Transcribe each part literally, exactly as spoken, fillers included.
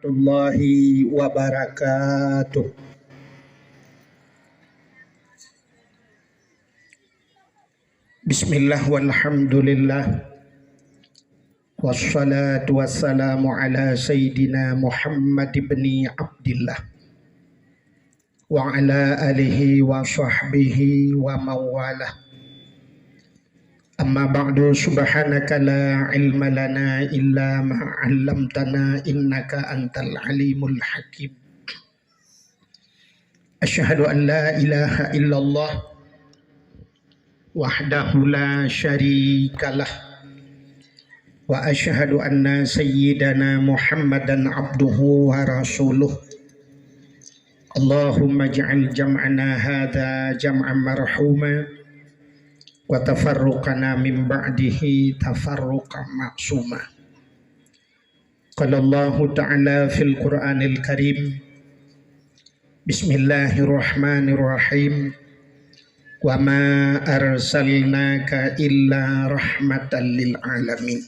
warahmatullahi wabarakatuh. Bismillah walhamdulillah. Wassalatu wassalamu ala sayyidina Muhammad ibni Abdillah wa ala alihi wa sahbihi wa mawalah. Amma ba'du, subhanaka la ilma lana illa ma 'allamtana innaka antal alimul hakim. Asyhadu an la ilaha illallah wahdahu la syarikalah. Wa asyhadu anna sayyidana Muhammadan abduhu wa rasuluh. Allahumma ij'al jam'ana hadza jam'an marhuma wa tafarruqana min ba'dihi tafarruqan ma'suma. Qala Allahu ta'ala fil Qur'anil Karim, Bismillahirrahmanirrahim. Wa ma arsalnaka illa rahmatan lil alamin.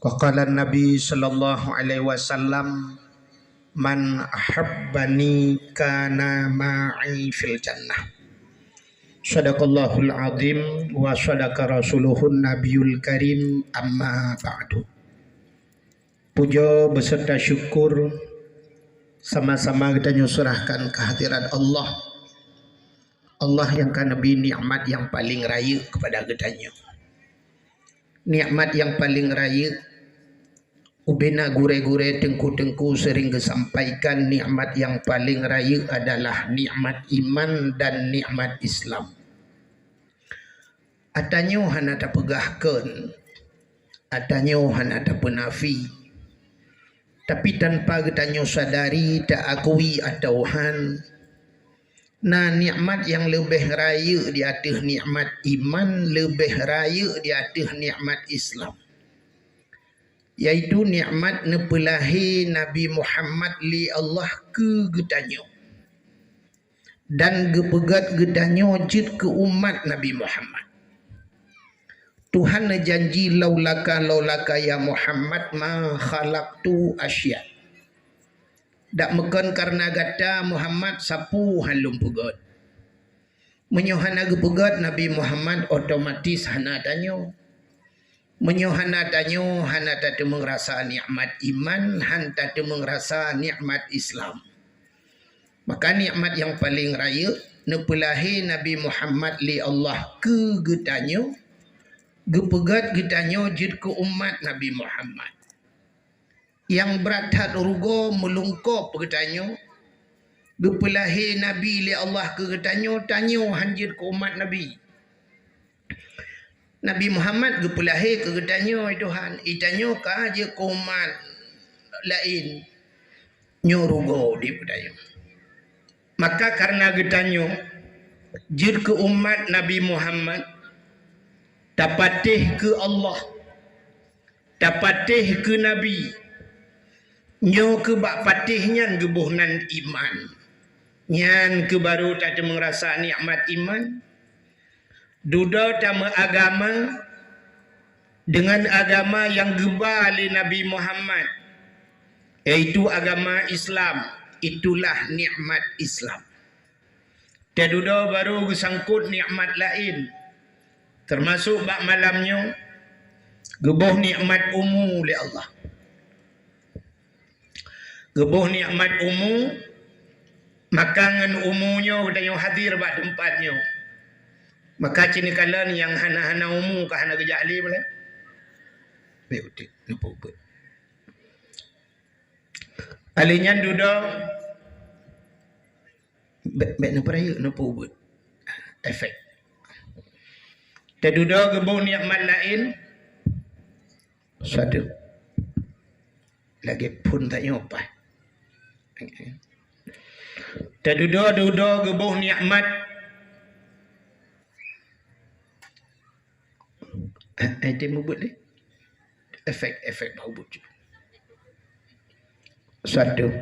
Wa qala Nabi sallallahu alaihi wasallam, "Man ahabbani kana ma'i fil jannah." Sadaqallahul azim wa sadaqa rasuluhun nabiyul karim, amma ba'du. Puja beserta syukur sama-sama geutanyoe serahkan kehadirat Allah. Allah nyang ka neubri nikmat nyang paleng rayeuk keupada geutanyoe. Nikmat nyang paleng rayeuk, ubena gurée-gurée, teungku-teungku sering geusampaikan, nikmat nyang paleng rayeuk adalah nikmat iman dan nikmat Islam. Atanyoe hana tapeugah kon, atanyoe hana tapeunafi. Tapi tanpa geutanyoe sadari, taakui atawa han, na nikmat nyang leubeh rayeuk di ateueh nikmat iman, leubeh rayeuk di ateueh nikmat Islam, yaitu nikmat neupeulahé Nabi Muhammad lé Allah keu geutanyoe dan geupeugét geutanyoe jeuet keu umat Nabi Muhammad. Tuhan neujanji, "Laulaka, laulaka ya Muhammad ma khalaqtu asya." Dak meukon kareuna gata Muhammad, sapeue han lôn peugét. Meunyoe hana geupeugét Nabi Muhammad, otomatis hana tanyoe. Meunyoe hana tanyoe, hana tateumeung rasa nikmat iman, han tateumeung rasa nikmat Islam. Maka nikmat nyang paleng rayeuk, neupeulahé Nabi Muhammad lé Allah keu geutanyoe, geupeugét geutanyoe jeuet keu umat Nabi Muhammad. Nyang brat that rugoe meulungkop geutanyoe, geupeulahé Nabi lé Allah keu geutanyoe, tanyoe han jeuet keu umat Nabi. Nabi Muhammad geupeulahé keu geutanyoe, Tuhan, itanyoe ka jeuet keu umat laén, nyoe rugoe di geutanyoe. Maka kareuna geutanyoe jeuet keu umat Nabi Muhammad, tapatéh keu Allah, tapatéh keu Nabi, nyoe keu bak patéh nyan geuboh nan iman. Nyan keu barô tateumeung rasa nikmat iman. Dudoe tameuagama deungon agama nyang geuba lé Nabi Muhammad, yaitu agama Islam, itulah nikmat Islam. Tadudoe barô geusangkot nikmat laén, teumasok bak malam nyoe, geuboh nikmat umu lé Allah. Geuboh nikmat umu, maka ngon umu nyoe geutanyoe hadir bak teumpat nyoe. Maka cit neukalon nyang hana-hana umu ka hana geujak lé, beulah. Bèk udép, neupeubuet. Alèh nyan dudoe, bèk, bèk neupeurayeuk, neupeubuet. Efek. Tadudoe geuboh nikmat laén, satu. Lagèe phôn tanyoe paih. Tadudoe-dudoe geuboh nikmat. Eh, eh, tem ubit deh. Efek, efek bak ubit. Satu.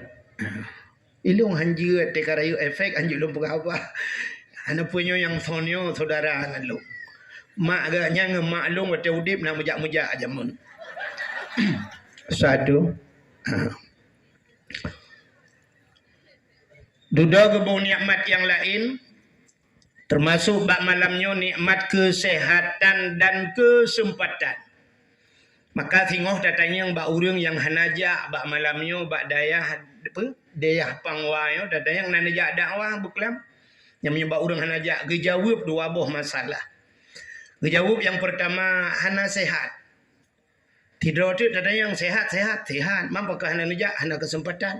Ilôn hanjeuet teuka rayeuk efek, hanjeuet lôn peugah haba. Hana peue nyoe nyang phôn nyoe saudara ngon lôn. Mak geuh nyan ngon mak lôn watèe udép na meujak-meujak jameun. Satu. Ha. Dudoe geuboh nikmat nyang laén, teumasok bak malam nyoe nikmat keuseuhatan dan keuseumpatan. Maka singoh tatanyong bak ureuëng nyang hana jak bak malam nyoe bak dayah, apa, dayah Pangwa nyoe, tatanyong na neujak dakwah beuklam. Nyang meunyoe bak ureuëng hana jak, geujaweueb dua boh masalah. Geujaweueb nyang peurtama, hana sehat. Sidroe teuk tatanyong, sehat, sehat, sehat. Man pakon hana neujak, hana keuseumpatan.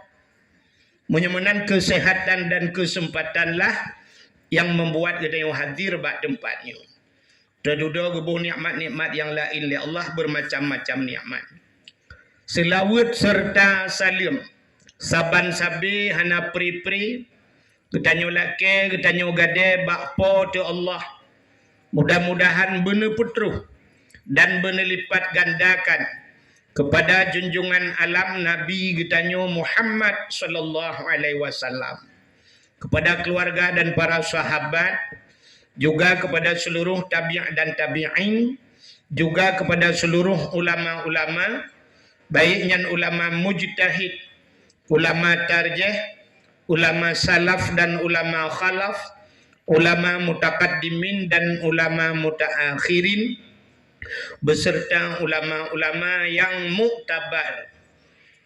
Meunyoe meunan, keuseuhatan dan keuseumpatanlah nyang membuat geutanyoe hadir bak teumpat nyoe. Teududoe geuboh nikmat-nikmat nyang laén lé Allah, beumacam-macam nikmat. Seulaweuet seureuta saleuem saban sabe hana pri-pri geutanyoe lakée, geutanyoe gadée bak Po teu Allah. Mudah-mudahan beuneupeutroh dan beuneulipat gandakan keupada junjungan alam Nabi geutanyoe Muhammad sallallahu alaihi wasallam, keupada keuluwarga dan para sahabat, juga keupada seuluruh tabi' dan tabi'in, juga keupada seuluruh ulama-ulama, baik nyan ulama mujtahid, ulama tarjih, ulama salaf dan ulama khalaf, ulama mutakaddimin dan ulama mutaakhirin, beserta ulama-ulama yang muktabar.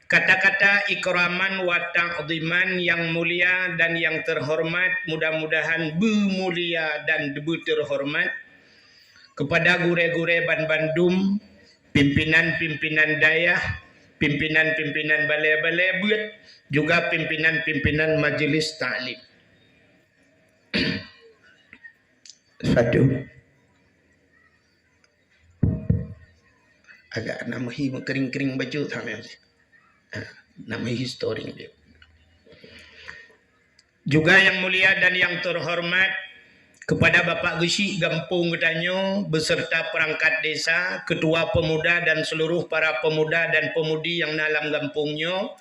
Kata-kata ikraman wa ta'ziman yang mulia dan yang terhormat, mudah-mudahan beumulia dan beuterhormat kepada gurée-gurée banbandum, pimpinan-pimpinan dayah, pimpinan-pimpinan balée-balée beuet, juga pimpinan-pimpinan majelis taklim. Satu. Agak na meuhi meukering-kering bacut, ha, memang. Ha, na meuhi storing dia. Juga yang mulia dan yang terhormat kepada Bapak Geuchik gampông geutanyoe beserta perangkat desa, ketua pemuda dan seluruh para pemuda dan pemudi yang na lam gampông nyoe,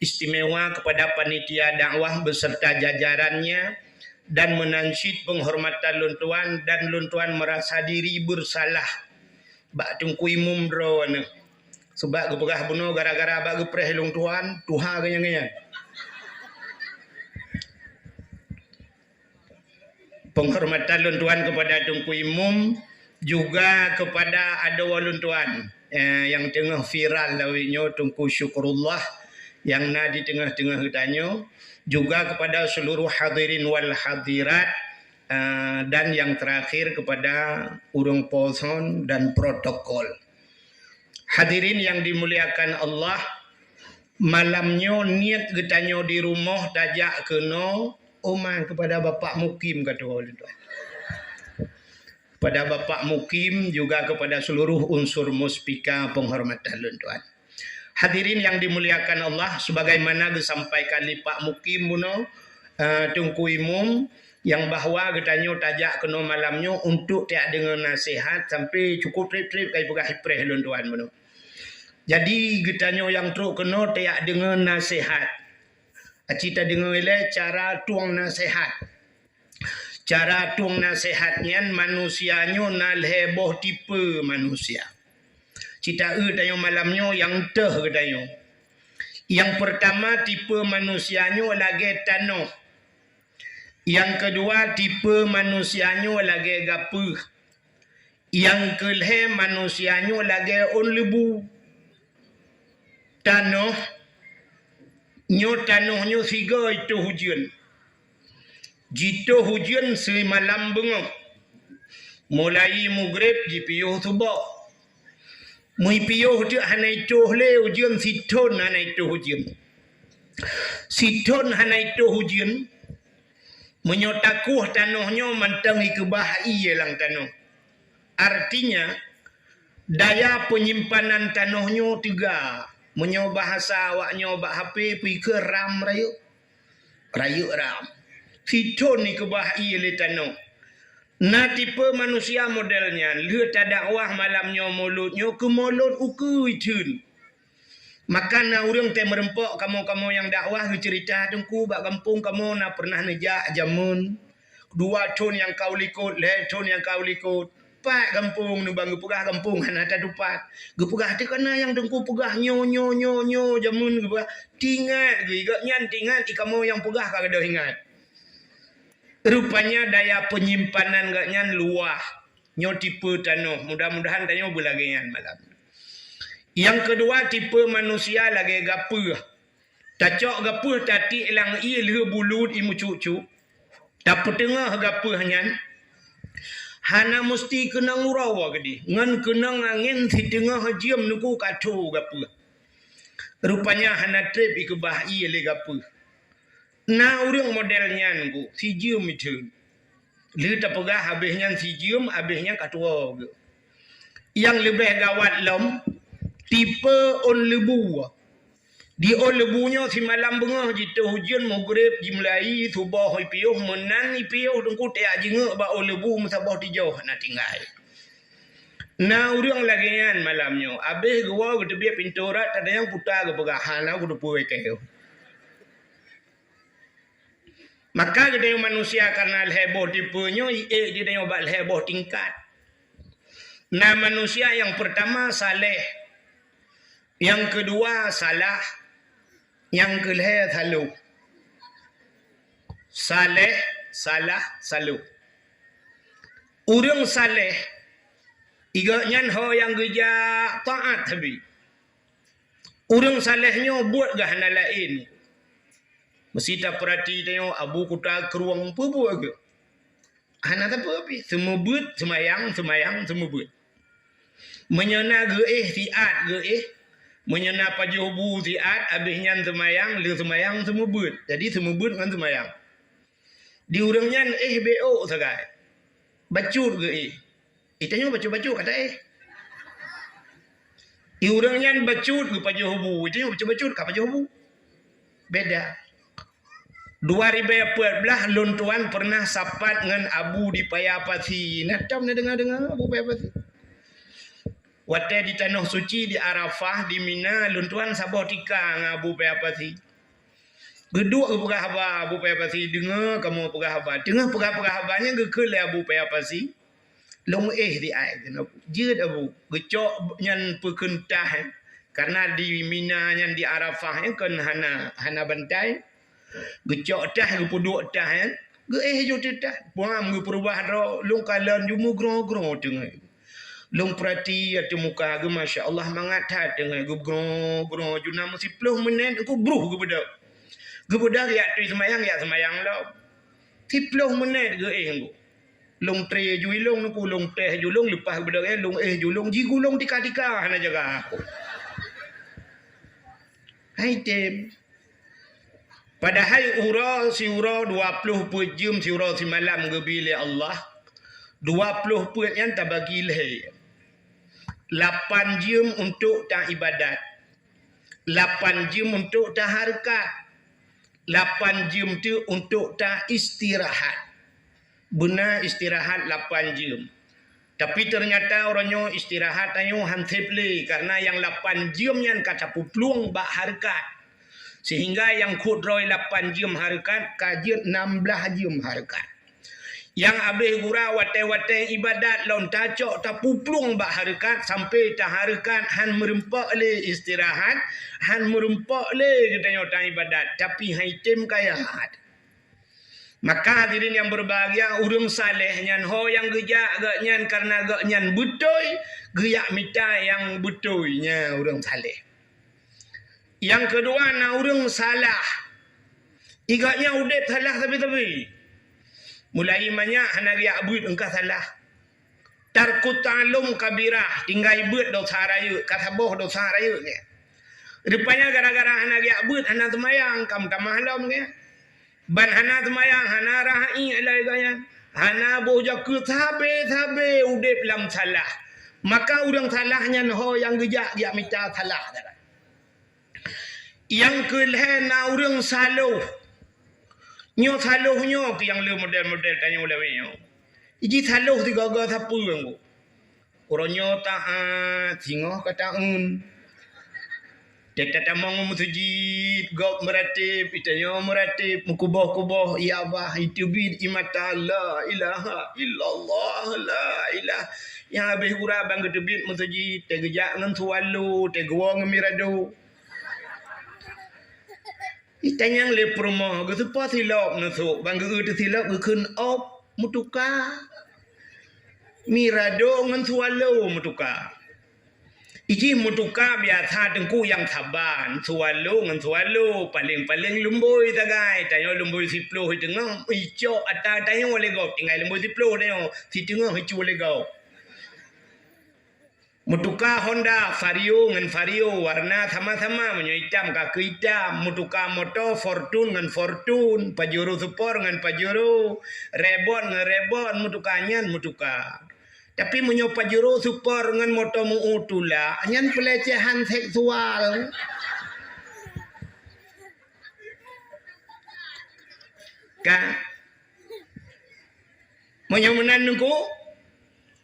istimewa kepada panitia dakwah beserta jajarannya, dan meunan cit penghormatan lôn tuan, dan lôn tuan merasa diri bersalah bak Teungku Imum droeneuh. Sebab geupeugah bunoe gara-gara bak geupreh lôn tuan, tuha geunyang-geunyang. Penghormatan lôn tuan kepada Teungku Imum, juga kepada adoe lôn tuan, eh, nyang teungoh viral lawét nyoe, Teungku Syukrullah, nyang na di teungoh-teungoh geutanyoe, juga kepada seluruh hadirin wal hadirat, eh, dan yang terakhir kepada ureuëng poson dan protokol. Hadirin yang dimuliakan Allah, malam nyoe niet geutanyoe di rumoh tajak keunoe uma kepada Bapak Mukim, ketua lôn tuan. Kepada Bapak Mukim, juga kepada seluruh unsur muspika penghormatan lôn tuan. Hadirin yang dimuliakan Allah, sebagaimana geusampaikan lé Pak Mukim bunoe, eh, Teungku Imum, nyang bahwa geutanyoe tajak keunoe malam nyoe untuk tajak deungoe naseuhat, sampai cukup treb-treb ka ipeugah ipreh lôn tuan bunoe. Jadi, geutanyoe nyang trok keunoe tajak deungoe naseuhat. Aci tadeungoe ilée cara tueng naseuhat. Cara tueng naseuhat nyan, manusia nyoe na lhée boh tipe manusia. Cit taeu tanyoe malam nyoe nyang teuh geutanyoe. Nyang peurtama, tipe manusia nyoe lagée tanoh. Nyang keudua, tipe manusia nyoe lagée gapeue. Nyang keulhée, manusia nyoe lagée ôn leubu. Tanoh, nyoe tanoh nyoe sigoe jitôh ujeuen. Jitôh ujeuen simalam beungoh. Mulai mugreb jipiôh suboh. Meupiôh teuk hana jitôh lé ujeuen, sithon hana jitôh ujeuen. Sithon hana jitôh ujeuen, meunyoe takueh tanoh nyoe mantong jikeubah ié lam tanoh. Artinya, daya penyimpanan tanoh nyoe teuga. Meunyoe bahasa awak nyoe bak H P, peue ikeue RAM rayeuk. Rayeuk RAM. Sithon jikeubah ié lé tanoh. Na tipe manusia model nyan, lheueh tadakwah malam nyoe mulod nyoe, keu mulod ukeue jiteueng. Maka na ureuëng teumeureumpok kamoe-kamoe nyang dakwah geuceurita, "Teungku, bak gampông kamoe na peureunah neujak jameun, dua thon nyang ka u likot, lhée thon nyang ka u likot." Pat gampông nibak geupeugah gampông hana tatupat. Geupeugah teuh kana nyang teungku peugah nyoe, nyoe, nyoe, nyoe, jameun geupeugah. Tingat geuh, gobnyan tingat, i kamoe nyang peugah ka gadôh ingat. Rupanya daya penyimpanan gobnyan luwah. Nyoe tipe tanoh. Mudah-mudahan tanyoe beulagèe nyan malam. Nyang keudua, tipe manusia lagèe gapeuh. Tacok gapeuh tatiek lam ié lheueh bulut ié meucuk-cuk. Tapeuteungoh gapeuh nyan, hana musti keunong uroe keudeh, ngon keunong angén siteungoh jeuem neukeu ka tho gapeuh. Rupanya hana trép ikeubah ié lé gapeuh. Na ureuëng model nyan ku, sijeuem iteun. Lheueh tapeugah habéh nyan sijeuem, habéh nyan ka tuwoe geuh. Nyang leubeh gawat lom, tipe ôn leubu. Di ôn leubu nyoe simalam beungoh jitôh ujeuen, Maghrib jimulai, suboh ipiôh, meunan ipiôh teungku tajak jingeuk bak ôn leubu meusaboh tijoh hana tinggai. Na ureuëng lagèe nyan malam nyoe, habéh geuwoe geuteubiet pintoe rot, tadayang puta geupeugah, "Hana kuteupeue keu." Maka geutanyoe manusia kareuna lhèe boh tipe nyoe, ék geutanyoe bak lhèe boh tingkat. Na manusia nyang peurtama saleh, nyang keudua salah, nyang keulhèe saloh. Saleh, salah, saloh. Ureuëng saleh, gobnyan ho nyang geujak taát sabe. Ureuëng saleh nyoe buet geuh hana laén. Meusi tapeurati tanyoe Abu Kuta Krueng peue buet geuh. Hana sapeue pih, seumeubeuet seumayang, seumayang seumeubeuet. Meunyoe na geuéh siat geuéh, meunyoe na pajoh bu siat, habéh nyan seumayang, lheueh seumayang seumeubeuet. Jadi seumeubeuet ngon seumayang. Di ureuëng nyan éh beu ôk sagai. Bacut geuéh. Itanyoe bacut-bacut ka taéh. Di ureuëng nyan bacut geupajoh bu, itanyoe bacut-bacut ka pajoh bu. Beda. Dua ribèe peuet blah lôn tuan peureunah sapat ngon Abu di Paya Pasi. Na tom na deungoe-deungoe Abu Paya Pasi? Watèe di Tanoh Suci, di Arafah, di Mina, lôn tuan saboh tika ngon Abu Paya Pasi. Geuduek geupeugah haba Abu Paya Pasi, deungoe kamoe peugah haba. Teungoh peugah-peugah haba nyan geukheun lé Abu Paya Pasi, "Lôn éh siat." Jeuet Abu, geucok nyan peukheun tah, eh. Kareuna di Mina nyan di Arafah, eh, kon hana, hana bantai. Geucok tah, geupeuduek tah, eh. Geuéh ju teuh tah. Puam geupeureubah droe, lôn kalon ju meugroe-groe teungoh. Lôn peurati ateueh muka geuh, masya Allah, mangat that teungoh geugroe-groe ju na meusiplôh meunét, engku bruh geubeudôh. Geubeudôh jak tui seumayang, jak seumayang lom. Siplôh meunét geuéh engku. Lôn tré ju ilông, engku lôn teh ju ilông, leupah geubeudôh, eh, lôn éh ju ilông, jigulong tika-tika hana jaga aku. Hai tem. Padahai uroe siuroe dua ploh peuet jeuem siuroe simalam geubi lé Allah. Dua ploh peuet nyan tabagi lhèe. Lapan jeuem untuk taibadat. Lapan jeuem untuk tahareukat. Lapan jeuem teuk untuk taistirahat. Beuna istirahat lapan jeuem. Tapi teunyata uroe nyoe istirahat tanyoe han sép lé, kareuna nyang lapan jeuem nyan ka tapeuplueng bak hareukat. Sehingga nyang khot droe lapan jeuem hareukat ka jeuet nam blaih jeuem hareukat. Nyang abéh gura watèe-watèe ibadat lom tacok tapeuplueng bak hareukat sampai tahareukat han meurumpok lé istirahat, han meurumpok lé geutanyoe taibadat, tapi han item kaya. Maka hadirin yang berbahagia, ureuëng saleh nyan ho nyang geujak gobnyan kareuna gobnyan beutôi, geujak mita nyang beutôi nyan ureuëng saleh. Nyang keudua na ureuëng salah. Gobnyan udép salah sabe-sabe. Mulai manyak hana geujak beuet engka salah. Tarkut ta'allum kabirah, tinggai beuet dosa rayeuk, ka saboh dosa rayeuk nyan. Rupanya gara-gara hana geujak beuet, hana seumayang, ka meutamah lom nyan. Ban hana seumayang, hana rahi ilai gaya. Hana boh jakeuet sabe-sabe udép lam salah. Maka ureuëng salah nyan ho nyang geujak, jak mita salah. Nyang keulhèe na ureuëng saloh. Nyoe saloh nyoe keuh nyang le model-model tanyoe lawét nyoe. Iji saloh sigaga sapeue ngon. Uroe nyoe taat, singoh ka taeun. Teuka tamong u meuseujid, gob meuratéb, geutanyoe meuratéb, meukuboh-kuboh, ya Allah, iteubiet ie mata, la ilaha illallah, la ilah. Nyang habéh gura ban geuteubiet meuseujid, teugeujak ngon Swallow, teugewoe ngon Mirado. Itanyong lé peurumoh, geuseupôt silop neusok, ban geu-eu teusilop geukheun op, meutuka. Mirado ngon Swallow meutuka. Ijih meutuka biasa teungku nyang saban, Swallow ngon Swallow, paleng-paleng lumboi sagai, tanyoe lumboi siploh siteungoh, icok ata tanyoe lé gob, tinggai lumboi siploh tanyoe, siteungoh icue lé gob. Meutuka Honda Vario ngon Vario, warna sama-sama, meunyoe itam ka keu itam, meutuka moto Fortuner ngon Fortuner, Pajero Sport ngon Pajero, Reebok ngon Reebok, meutuka nyan meutuka. Tapi meunyoe Pajero Sport ngon moto meu tulak, nyan pelecehan seksual. Ka? Meunyoe meunan teungku,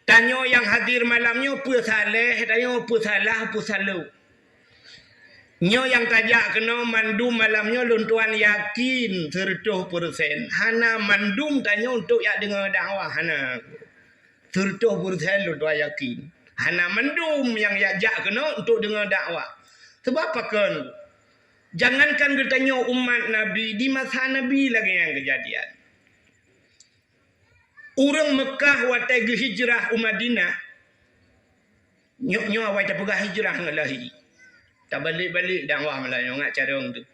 tanyoe nyang hadir malam nyoe peue saleh, tanyoe peue salah, peue saleue. Nyoe nyang tajak keunoe mandum malam nyoe lôn tuan yakin seureutôh peureusén. Hana mandum tanyoe untuk jak deungoe dakwah, hana. Seureutôh peureusén lôn tuan yakin. Hana mandum nyang jak, jak keunoe untuk deungoe dakwah. Sebab pakon? Jangankan geutanyoe umat Nabi, di masa Nabi lagée nyan keujadian. Ureuëng Meukah watée geuhijrah u Madinah, nyoe, nyoe awai tapeugah hijrah ngon lahé. Tabalek-balek dakwah malam nyoe ngat carông teuh.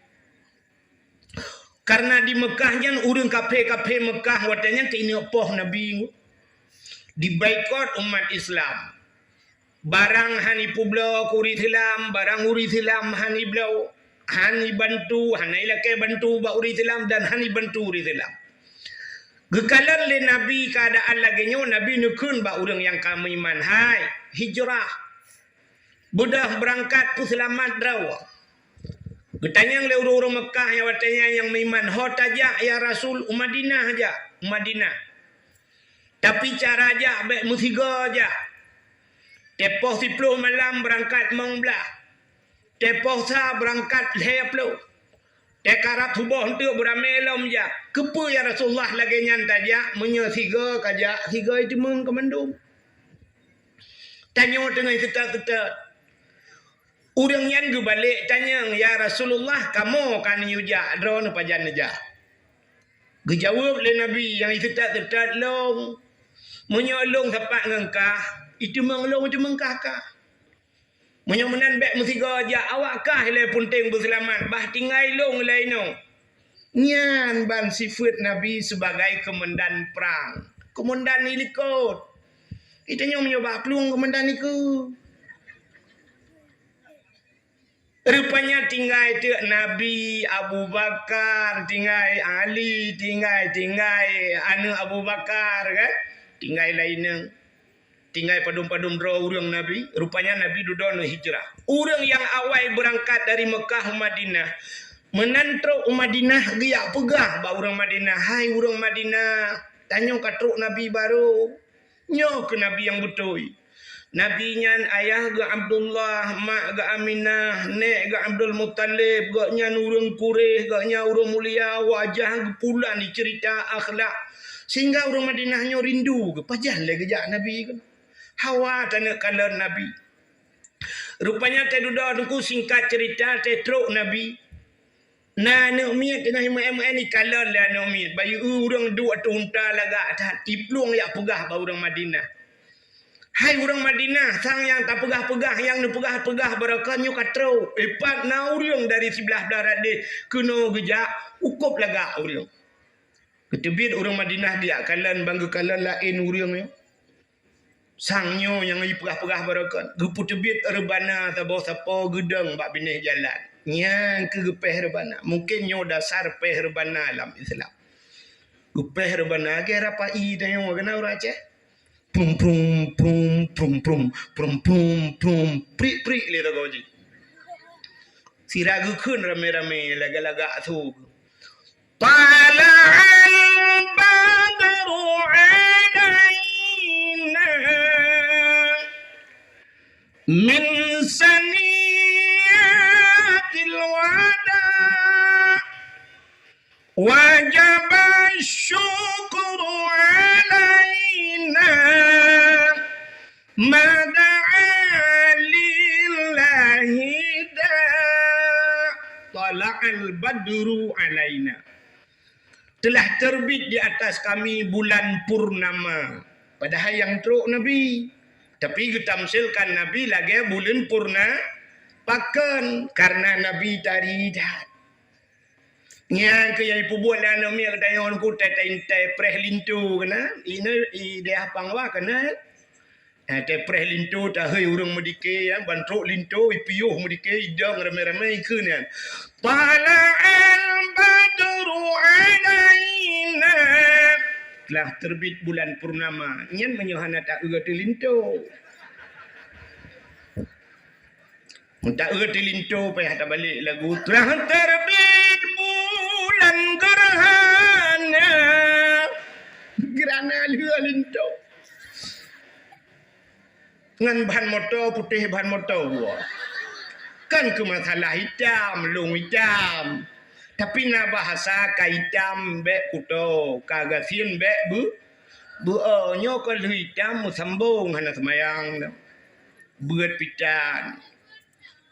Karena di Meukah nyan ureuëng kafé-kafé Meukah watée nyan keuneuk poh Nabi, dibaikot umat Islam. Barang hana ipeubloe keu ureuëng Islam, barang ureuëng Islam hana ibloe, hana ibantu, hana ilakée bantu bak ureuëng Islam dan hana ibantu ureuëng Islam. Geukalon lé Nabi keuadaan lagée nyoe, Nabi neukheun bak ureuëng nyang ka meuiman, "Hai, hijrah! Beudôh beurangkat peuseulamat droe!" Geutanyong lé ureuëng-ureuëng Meukah nyang watée nyan nyang meuiman, "Ho tajak, ya Rasul?" "U Madinah jak, u Madinah." Tapi cara jak bék meusigoe jak. Teupoh siploh malam beurangkat mong blaih. Teupoh sa beurangkat lhée ploh. Teukarab suboh eunteuk beuramé lom jak. Keupeue ya Rasulullah lagée nyan tajak, meunyoe sigoe kajak, sigoe iteumeung keu mandum. Tanyoe teungoh seutôt-seutôt. Ureuëng nyan geubalek tanyong, "Ya Rasulullah, kamoe ka neuyue jak, droeneuh pajan neujak?" Geujaweueb lé Nabi nyang iseutôt-seutôt lôn, "Meunyoe lôn sapat ngon kah, iteumeung lôn, iteumeung kah kah. Meunyoe meunan bék meusigoe jak, awak kah ilée peunteng beuseulamat, bah tinggai lôn ilée inoe." Nyan ban sifeuet Nabi sibagai keumandan prang, keumandan ilikot. Geutanyoe meunyoe bak plueng keumandan ikot. Rupanya tinggai teuk Nabi, Abu Bakar, tinggai Ali, tinggai, tinggai aneuëk Abu Bakar, kan? Tinggai lainnya. Tinggai padum-padum droe ureuëng Nabi. Rupanya Nabi dudoe neuhijrah. Ureuëng nyang awai beurangkat dari Meukah u Madinah, meunan trok u Madinah geujak peugah bak ureuëng Madinah, "Hai ureuëng Madinah, tanyoe ka trok Nabi barô." Nyoe keuh Nabi nyang beutôi. Nabi nyan ayah geuh Abdullah, mak geuh Aminah, nék geuh Abdul Muttalib, gobnyan ureuëng Quraisy, gobnyan ureuëng mulia, wajah geuh pulan diceurita akhlak. Sehingga ureuëng Madinah nyoe rindu geuh, pajan lé geujak Nabi keunoe. Hawa taneuk kalon Nabi. Rupanya teududoe teungku, singkat cerita, teutrok Nabi. Na aneuëk miet teungoh imeu'en-meu'en ikalon lé aneuëk miet, bayeue ureuëng duek ateueh unta lagak that, iplueng jak peugah bak ureuëng Madinah. "Hai ureuëng Madinah, sang nyang tapeugah-peugah, nyang neupeugah-peugah baroekon nyoe ka trok. Ipat na ureuëng dari siblah-blah rot deh keunoe geujak, ukôb lagak ureuëng." Geuteubiet ureuëng Madinah geujak kalon, ban geukalon laén ureuëng nyoe. Sang nyoe nyang jipeugah-peugah baroekon, geupeuteubiet reubana saboh sapo geudong bak binéh jalan. Nyan keuh geupéh reubana. Mungken nyoe dasar péh reubana lam Islam. Geupéh reubana, lagée rapai tanyoe keunan ureuëng Aceh. Prum, prum, prum, prum, prum, prum, prum, prum, prik, prik lé sagoe jih. Sira geukheun ramé-ramé, lagak-lagak su. طلع البدر علينا من ثنيات الوداع وجب الشكر علينا ما دعا لله داع. طلع البدر علينا. Telah terbit di atas kami bulan purnama. Padahai nyang trok Nabi. Tapi geutamsilkan Nabi lagèe buleuen purna-, pakon, karena Nabi tari that. Nyan keuh nyang jipeubuet lé aneuk miet geutanyoe nyoe, teuintai preh linto keunan, inoe i dayah Pangwa keunan. Ha, teupreh linto, tahôi ureueng meudike, ya, ban trok linto, ipiôh meudike, idong ramé-ramé, ikheun nyan. Tala'al badru alaina. Telah terbit bulan purnama. Nyan meunyoe hana taeu ateueh linto. Mun taeu ateueh linto, payah tabalek lagu, "Telah terbit bulan gerhana." Gerhana lheueh linto. Ngon ban moto, putéh ban moto buah. Kan keu masalah itam, lông itam. Tapi na bahasa ka itam bèk kuto, ka gasien bèk beu-, beu-, oh, nyoe ka lheueh itam meusambong hana seumayang. Beuet pitan.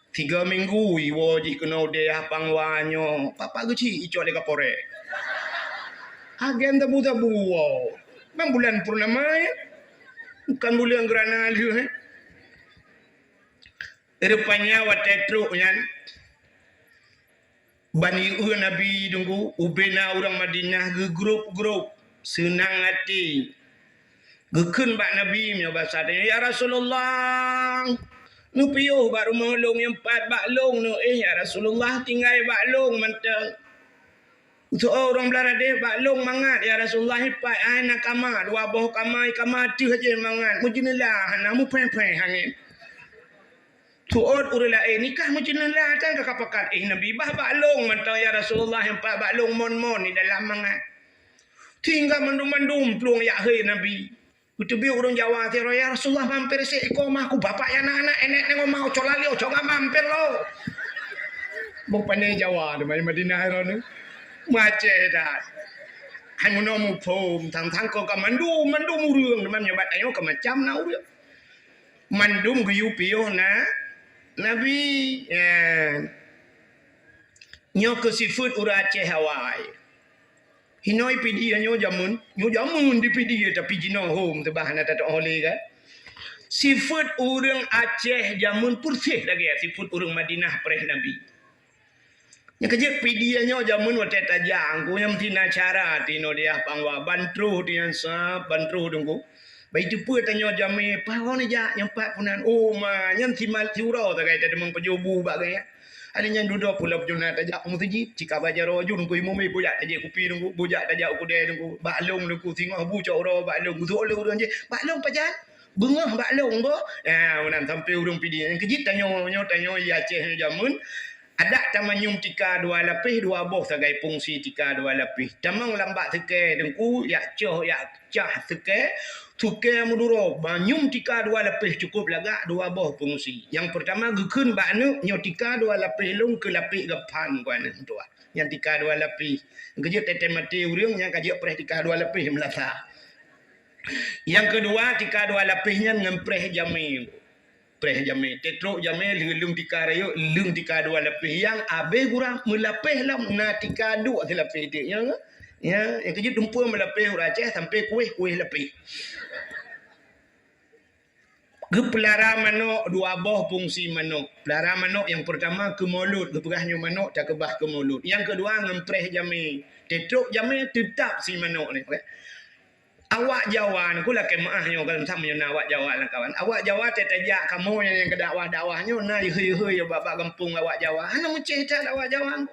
Tiga minggu iwoe jih keunoe dayah Pangwa nyoe, papa geuchik icok lé kaporé. Agen tabu-tabu woe. Memang bulan purnama, ya. Bukan bulan gerhana lheueh, eh. Rupanya watèe trok nyan, ban ieu Nabi teungku, ubena ureueng Madinah geugrôp-grôp, seunang até. Geukheun bak Nabi meunyoe basa tanyoe, "Ya Rasulullah, neupiôh bak rumoh lôn nyang pat bak lôn nyoe, eh, ya Rasulullah, tinggai bak lôn mantong." Seuôt ureueng Bangladesh bak lôn mangat, "Ya Rasulullah, ipat ai na kama, dua boh kama, kama teuh jih mangat. Meujeuneulah hana, muphéh-phéh angén." Seuôt ureueng laén, "Nikah meujeuneulah tan ka kapakat, eh, Nabi, bah bak lôn mantong, ya Rasulullah, nyang pat bak lôn mon-mon di dalam mangat." Tinggai mandum-mandum plueng jak hei Nabi. Geuteubiet ureueng Jawa sidroe, "Ya Rasulullah, mampir sek iko mah ku bapak ya anak-anak, enek nengok mau cola liau, coba mampir lo." Boh pandai Jawa teuma Madinah droeneuh. Macet dah. Hai meunoe muphom, tang-tang ko ka mandum, mandum ureueng teuma nyoe bak tanyoe ka macam na ureueng. Mandum geuyue piôh na Nabi. Ya. Nyoe keuh sifeuet ureueng Aceh awai. Hinoe Pidie nyoe jameun, nyoe jameun di Pidie, tapi jinoe hom teubah hana tateuoh lé kan. Sifeuet ureueng Aceh jameun peureséh lagèe sifeuet ureueng Madinah preh Nabi. Nyang keujeuet Pidie nyoe jameun watèe tajak, ku nyang meusti na cara tinoe dayah Pangwa, ban troh di nyan sab, ban troh teungku. Bah iteupeue tanyoe jamé, "Paho neujak nyang pat peunan?" "Oh ma, nyan si mal-, si uroe sagai tadeungoe pajoh bu bak gaya." Hari nyan dudoe pulo peujuh na tajak u meuseujid, cika ba jaroe ju teungku imum, eh, bujak tajak kupi teungku, bujak tajak u keudè teungku, bak lôn teungku, singoh bu cok uroe bak lôn, geuseuôt lé ureueng jih, "Bak lôn pajan?" "Beungoh bak lôn boh." Ya, meunan sampoe ureueng Pidie. Nyang keujeuet tanyoe, nyoe tanyoe di Aceh nyoe jameun, adak tamanyum tika dua lapéh, dua boh sagai fungsi tika dua lapéh. Tamong lam bak seukée teungku, yak coh, yak cah seukée, seukée meuduro, manyum tika dua lapéh cukôp lagak dua boh fungsi. Nyang peurtama geukheun bak aneuk, nyoe tika dua lapéh lôn keu lapéh gaphan keu aneuk meutuah. Nyan tika dua lapéh. Nyang keujeuet teuntèe maté ureueng, nyang ka jeuet preh tika dua lapéh meulasa. Nyang keudua, tika dua lapéh nyan ngon preh jamé. Preh jamé. Teutrok jamé lheueh leueng tika rayeuk, leueng tika dua lapéh. Nyang abéh gura meulapéh lom na tika duek silapéh teuk. Nyan, ya, nyang keujeuet dumpeue meulapéh ureueng Aceh sampoe kuéh, kuéh lapéh. Geupeulara manok, dua boh fungsi manok. Peulara manok nyang peurtama keu mulod, geupeugah nyoe manok takeubah keu mulod. Nyang keudua ngon preh jamé. Teutrok jamé teutap si manok nyan. Awak Jawa nyoe, ku lakèe meu'ah nyoe, kan, sama nyoe na awak Jawa lam kawan. Awak Jawa teuh tajak kamoe nyang, nyang keu dakwah-dakwah nyoe na ihôi-ihôi bak, bak gampông awak Jawa. Hana meucéh that awak Jawa.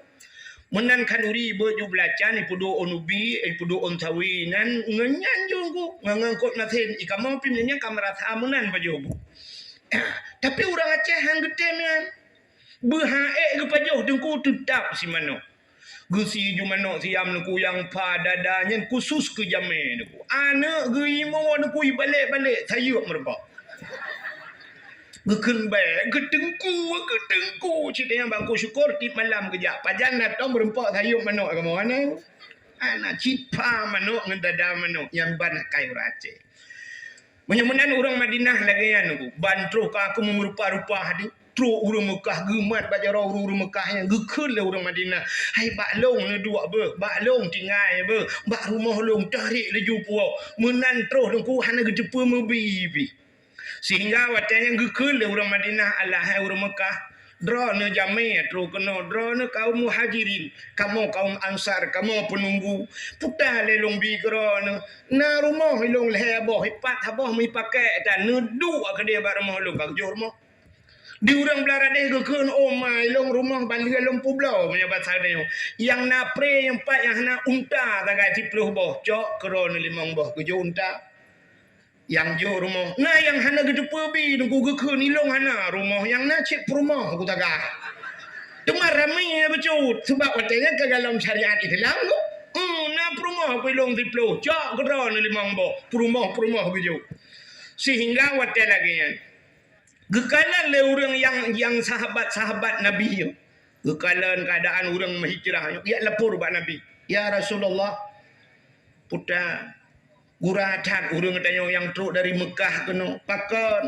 Meunan khanduri beuet ju beulacan, ipeuduek ôn ubi, ipeuduek ôn sawi, nan ngon nyan ju ku, ngon, ngon kot masen, i kamoe pih nyan ka meurasa meunan pajoh bu. Tapi ureueng Aceh han geutem nyan. Beuha ék geupajoh teungku teutap si manok. Geusie ju manok siam neukuyang pha dada nyan khusus keu jamé neukuyang. Aneuk geuimo neukuyang balek-balek sayeuep meureubah. Geukheun bèe, geuteungku, geuteungku. Cit nyang bangku syukur tiep malam geujak. Pajan na tom meurumpok sayup manok kamoe, hana? Hana, cit pha manok ngon dada manok nyang ban akai ureueng Aceh. Meunyoe meunan ureueng Madinah lagèe nyan, Teungku. Ban troh ka keu meumeurupa-rupa di. Troh ureueng Meukah geumat bak jaroe ureueng-ureueng Meukah nyan geukheun lé ureueng Madinah, "Hai bak lôn neuduek beuh, bak lôn tinggai beuh, bak rumoh lôn tarek laju puwoe." Meunan troh Teungku hana geuteupeue meubi pih. Sehingga watèe nyan geukheun lé ureueng Madinah, "Alah hai ureueng Meukah, droeneuh jamé troh keunoe, droeneuh kaum Muhajirin, kamoe kaum Ansar, kamoe peununggu. Puta lé lôn bi keu droeneuh. Na rumoh ilôn lhèe boh, ipat saboh meuipakék, dan neuduek keudéh bak rumoh lôn ka geujok rumoh." Di ureueng Bangladesh geukheun, "Oh ma, ilôn rumoh ban lheueh lôn peubloe," meunyoe basa tanyoe. Nyang na pré nyang pat nyang hana unta sagai siplôh boh, cok keu droeneuh limong boh geujok unta. Nyang jok rumoh. Na nyang hana geuteupeue bi, Teungku, geukheun, "Ilôn hana rumoh, nyang na cit peurumoh," ku tagah. Teuma ramé bacut, seubab watèe nyan ka golom syariat Islam tu. Hmm, na peurumoh ku ilôn siplôh, cok keu droeneuh limong boh, peurumoh-peurumoh geujok. Sehingga watèe lagèe nyan, geukalon lé ureueng nyang, nyang sahabat-sahabat Nabi nyoe. Geukalon keuadaan ureueng meuhijrah nyoe, jak lapor bak Nabi, "Ya Rasulullah, puta, gura that ureueng tanyoe nyang trok dari Meukah keunoe. Pakon?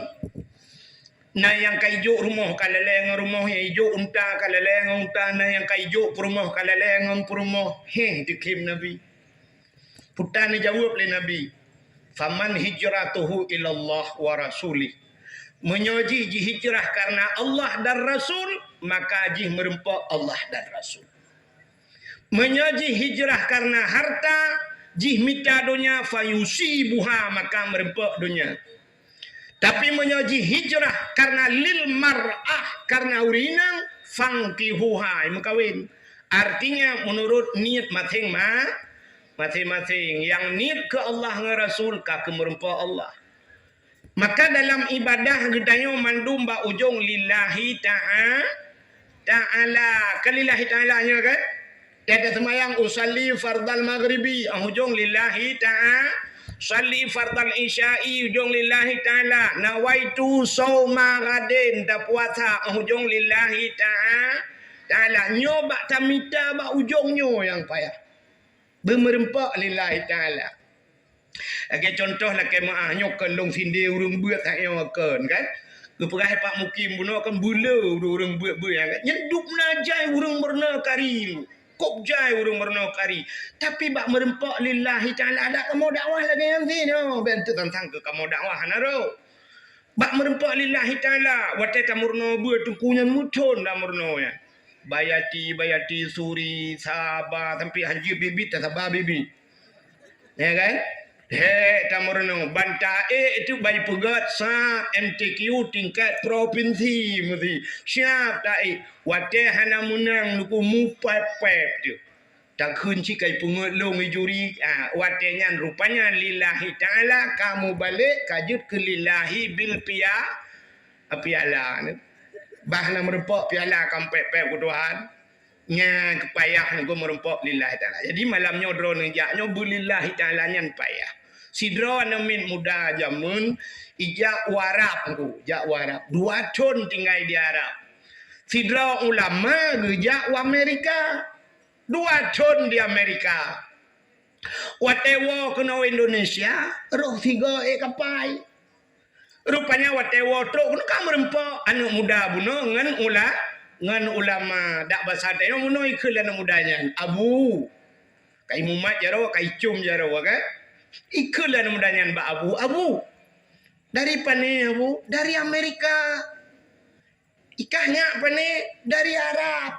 Na nyang ka ijok rumoh ka lalè ngon rumoh, nyang ijok unta ka lalè ngon unta, na nyang ka ijok peurumoh ka lalè ngon peurumoh." Heh, teukhém Nabi. Puta neujaweueb lé Nabi, "Faman hijratuhu ilallah wa rasulih." Meunyoe jih jihijrah kareuna Allah dan Rasul, maka jih meurumpok Allah dan Rasul. Meunyoe jih hijrah kareuna harta, jih mita donya, fayusibuha, maka meurumpok donya. Tapi meunyoe jih hijrah kareuna lil mar'ah, kareuna ureueng inong, fankihuha, meukawen. Artinya, meunurot niet maséng-ma-, maséng-maséng. Nyang niet keu Allah ngon Rasul, ka keu meurumpok Allah. Maka dalam ibadah geutanyoe mandum bak ujong lillahi ta'a-, ta'ala. Kan lillahi ta'ala nyoe kan? Tateuk seumayang usalli fardal maghribi, ah, ujong lillahi ta'a-, usalli fardal isya'i, ujong lillahi ta'ala. Nawaitu shauma ghadin, tapuasa, ah, ujong lillahi ta'a-, ta'ala. Nyoe bak tamita bak ujong nyoe nyang payah. Beumeureumpok lillahi ta'ala. Lagèe contoh lakèe meu'ah nyoe kon lôn sindé ureueng beuet that nyoe kon kan. Geupeugah Pak Mukim bunoe kan beuleu ureueng beuet-beuet nyan kan. Nyan dubna jai ureueng meurunoe kari. Kok jai ureueng meurunoe kari. Tapi bak meureumpok lillahi ta'ala adak kamoe dakwah lagèe nyan sinoe. Bèk teuh sang-sang keu kamoe dakwah hana rhot. Bak meureumpok lillahi ta'ala, watèe tameurunoe beuet teungku nyan meuthon tameurunoe nyan. Bayati, Bayati, Suri, Saba, sampoe hanjeuet biet-biet tasaba biet-biet. Ya kan? He, tameurunoe. Ban taék itu ban peugöt sa M T Q tingkat propinsi meusi. Siap taék. Watèe hana meunang teungku mupèp-pèp teuk. Takheun cit ka ipeungeuet lôn i juri, ah, watèe nyan rupanya lillahi ta'ala ka mubalek ka jeuet keu lillahi bil pia-, piala ni. Bah na meureumpok piala ka mupèp-pèp keu Tuhan. Nyan keu payah ngon meureumpok lillahi ta'ala. Jadi malam nyoe droeneuh jak nyoe beulillahi ta'ala nyan payah. Sidroe aneuk miet muda jameun ijak u Arab teungku, jak u Arab. Dua thon tinggai di Arab. Sidroe ulama geujak u Amerika. Dua thon di Amerika. Watèe woe keunoe Indonesia, roh sigoe ék kapai. Rupanya watèe woe trok keunoe ka meureumpok aneuk muda bunoe ngon ula-, ngon ulama. Dak basa tanyoe bunoe ikheun lé aneuk muda nyan, "Abu." Ka imumat jaroe, ka icôm jaroe kan. Ikheun lé aneuk muda nyan bak Abu, "Abu, dari pané Abu?" "Dari Amerika." "Ikah nyak pané?" "Dari Arab."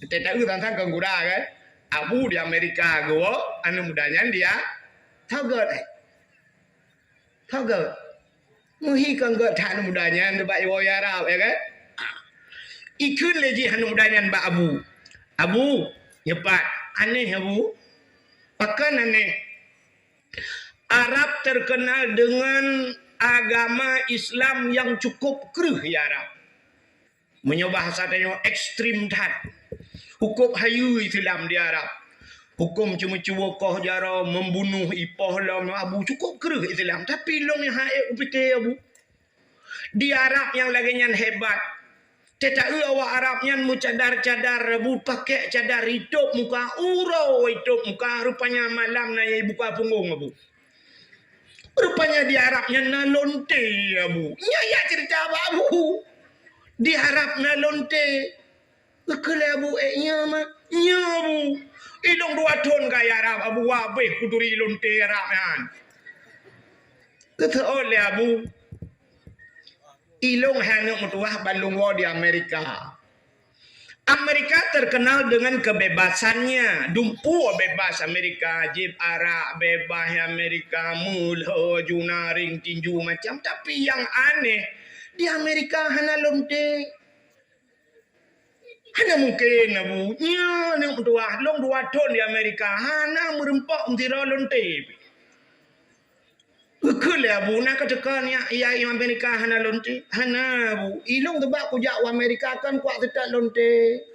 Teutateu sang-sang keu gura kan. Abu di Amerika geuwoe, aneuk muda nyan dia tagôt, eh. Tagôt. Meuhi keu gôt that aneuk muda nyan bak iwoe Arab, ya kan? Ikheun lé jih aneuk muda nyan bak Abu. "Abu, nyoe pat, anéh Abu." "Pakon anéh?" Arab terkenal dengan agama Islam yang cukup kreueh di Arab. Meunyoe bahasa tanyoe ekstrem that. Hukôm hayeue Islam di Arab. Hukôm ceumeucue koh jaroe, membunuh, ipoh lom, Abu, cukup kreueh Islam. Tapi lôn nyang han ék kupike, Abu. Di Arab nyang lagée nyan hebat. Teuta-eu awak Arab nyan meucadar-cadar, bu pakek cadar itôb muka, uroe itôb muka, rupanya malam na ibuka punggong, Abu. Rupanya di Arab nyan na lonte, Abu. Nyan jak ceurita bak Abu. Di Arab na lonte. Geukheun lé Abu, "Eh, nyoe mah?" "Nyoe, Abu. Ilong dua thon ka i Arab, Abu, wabéh kuturi lonte Arab nyan." Geuseuôt lé Abu. Ilong hai aneuk meutuwah ban lôn woe di Amerika. Amerika terkenal dengan kebebasannya. Dumpeue bebas Amerika, jieb arak bebas Amerika, meulhô, junaring, tinju macam. Tapi nyang aneh, di Amerika hana lonte. Hana mungken, Abu. Nyoe aneuk meutuwah, lôn dua thon di Amerika, hana meurumpok meusidroe lonte. Geukheun lé Abu, na ka teuka nyak, ya, i Amerika hana lonte? Hana, Abu. Ilong teubak kujak u Amerika kan kuat seutôt lonte.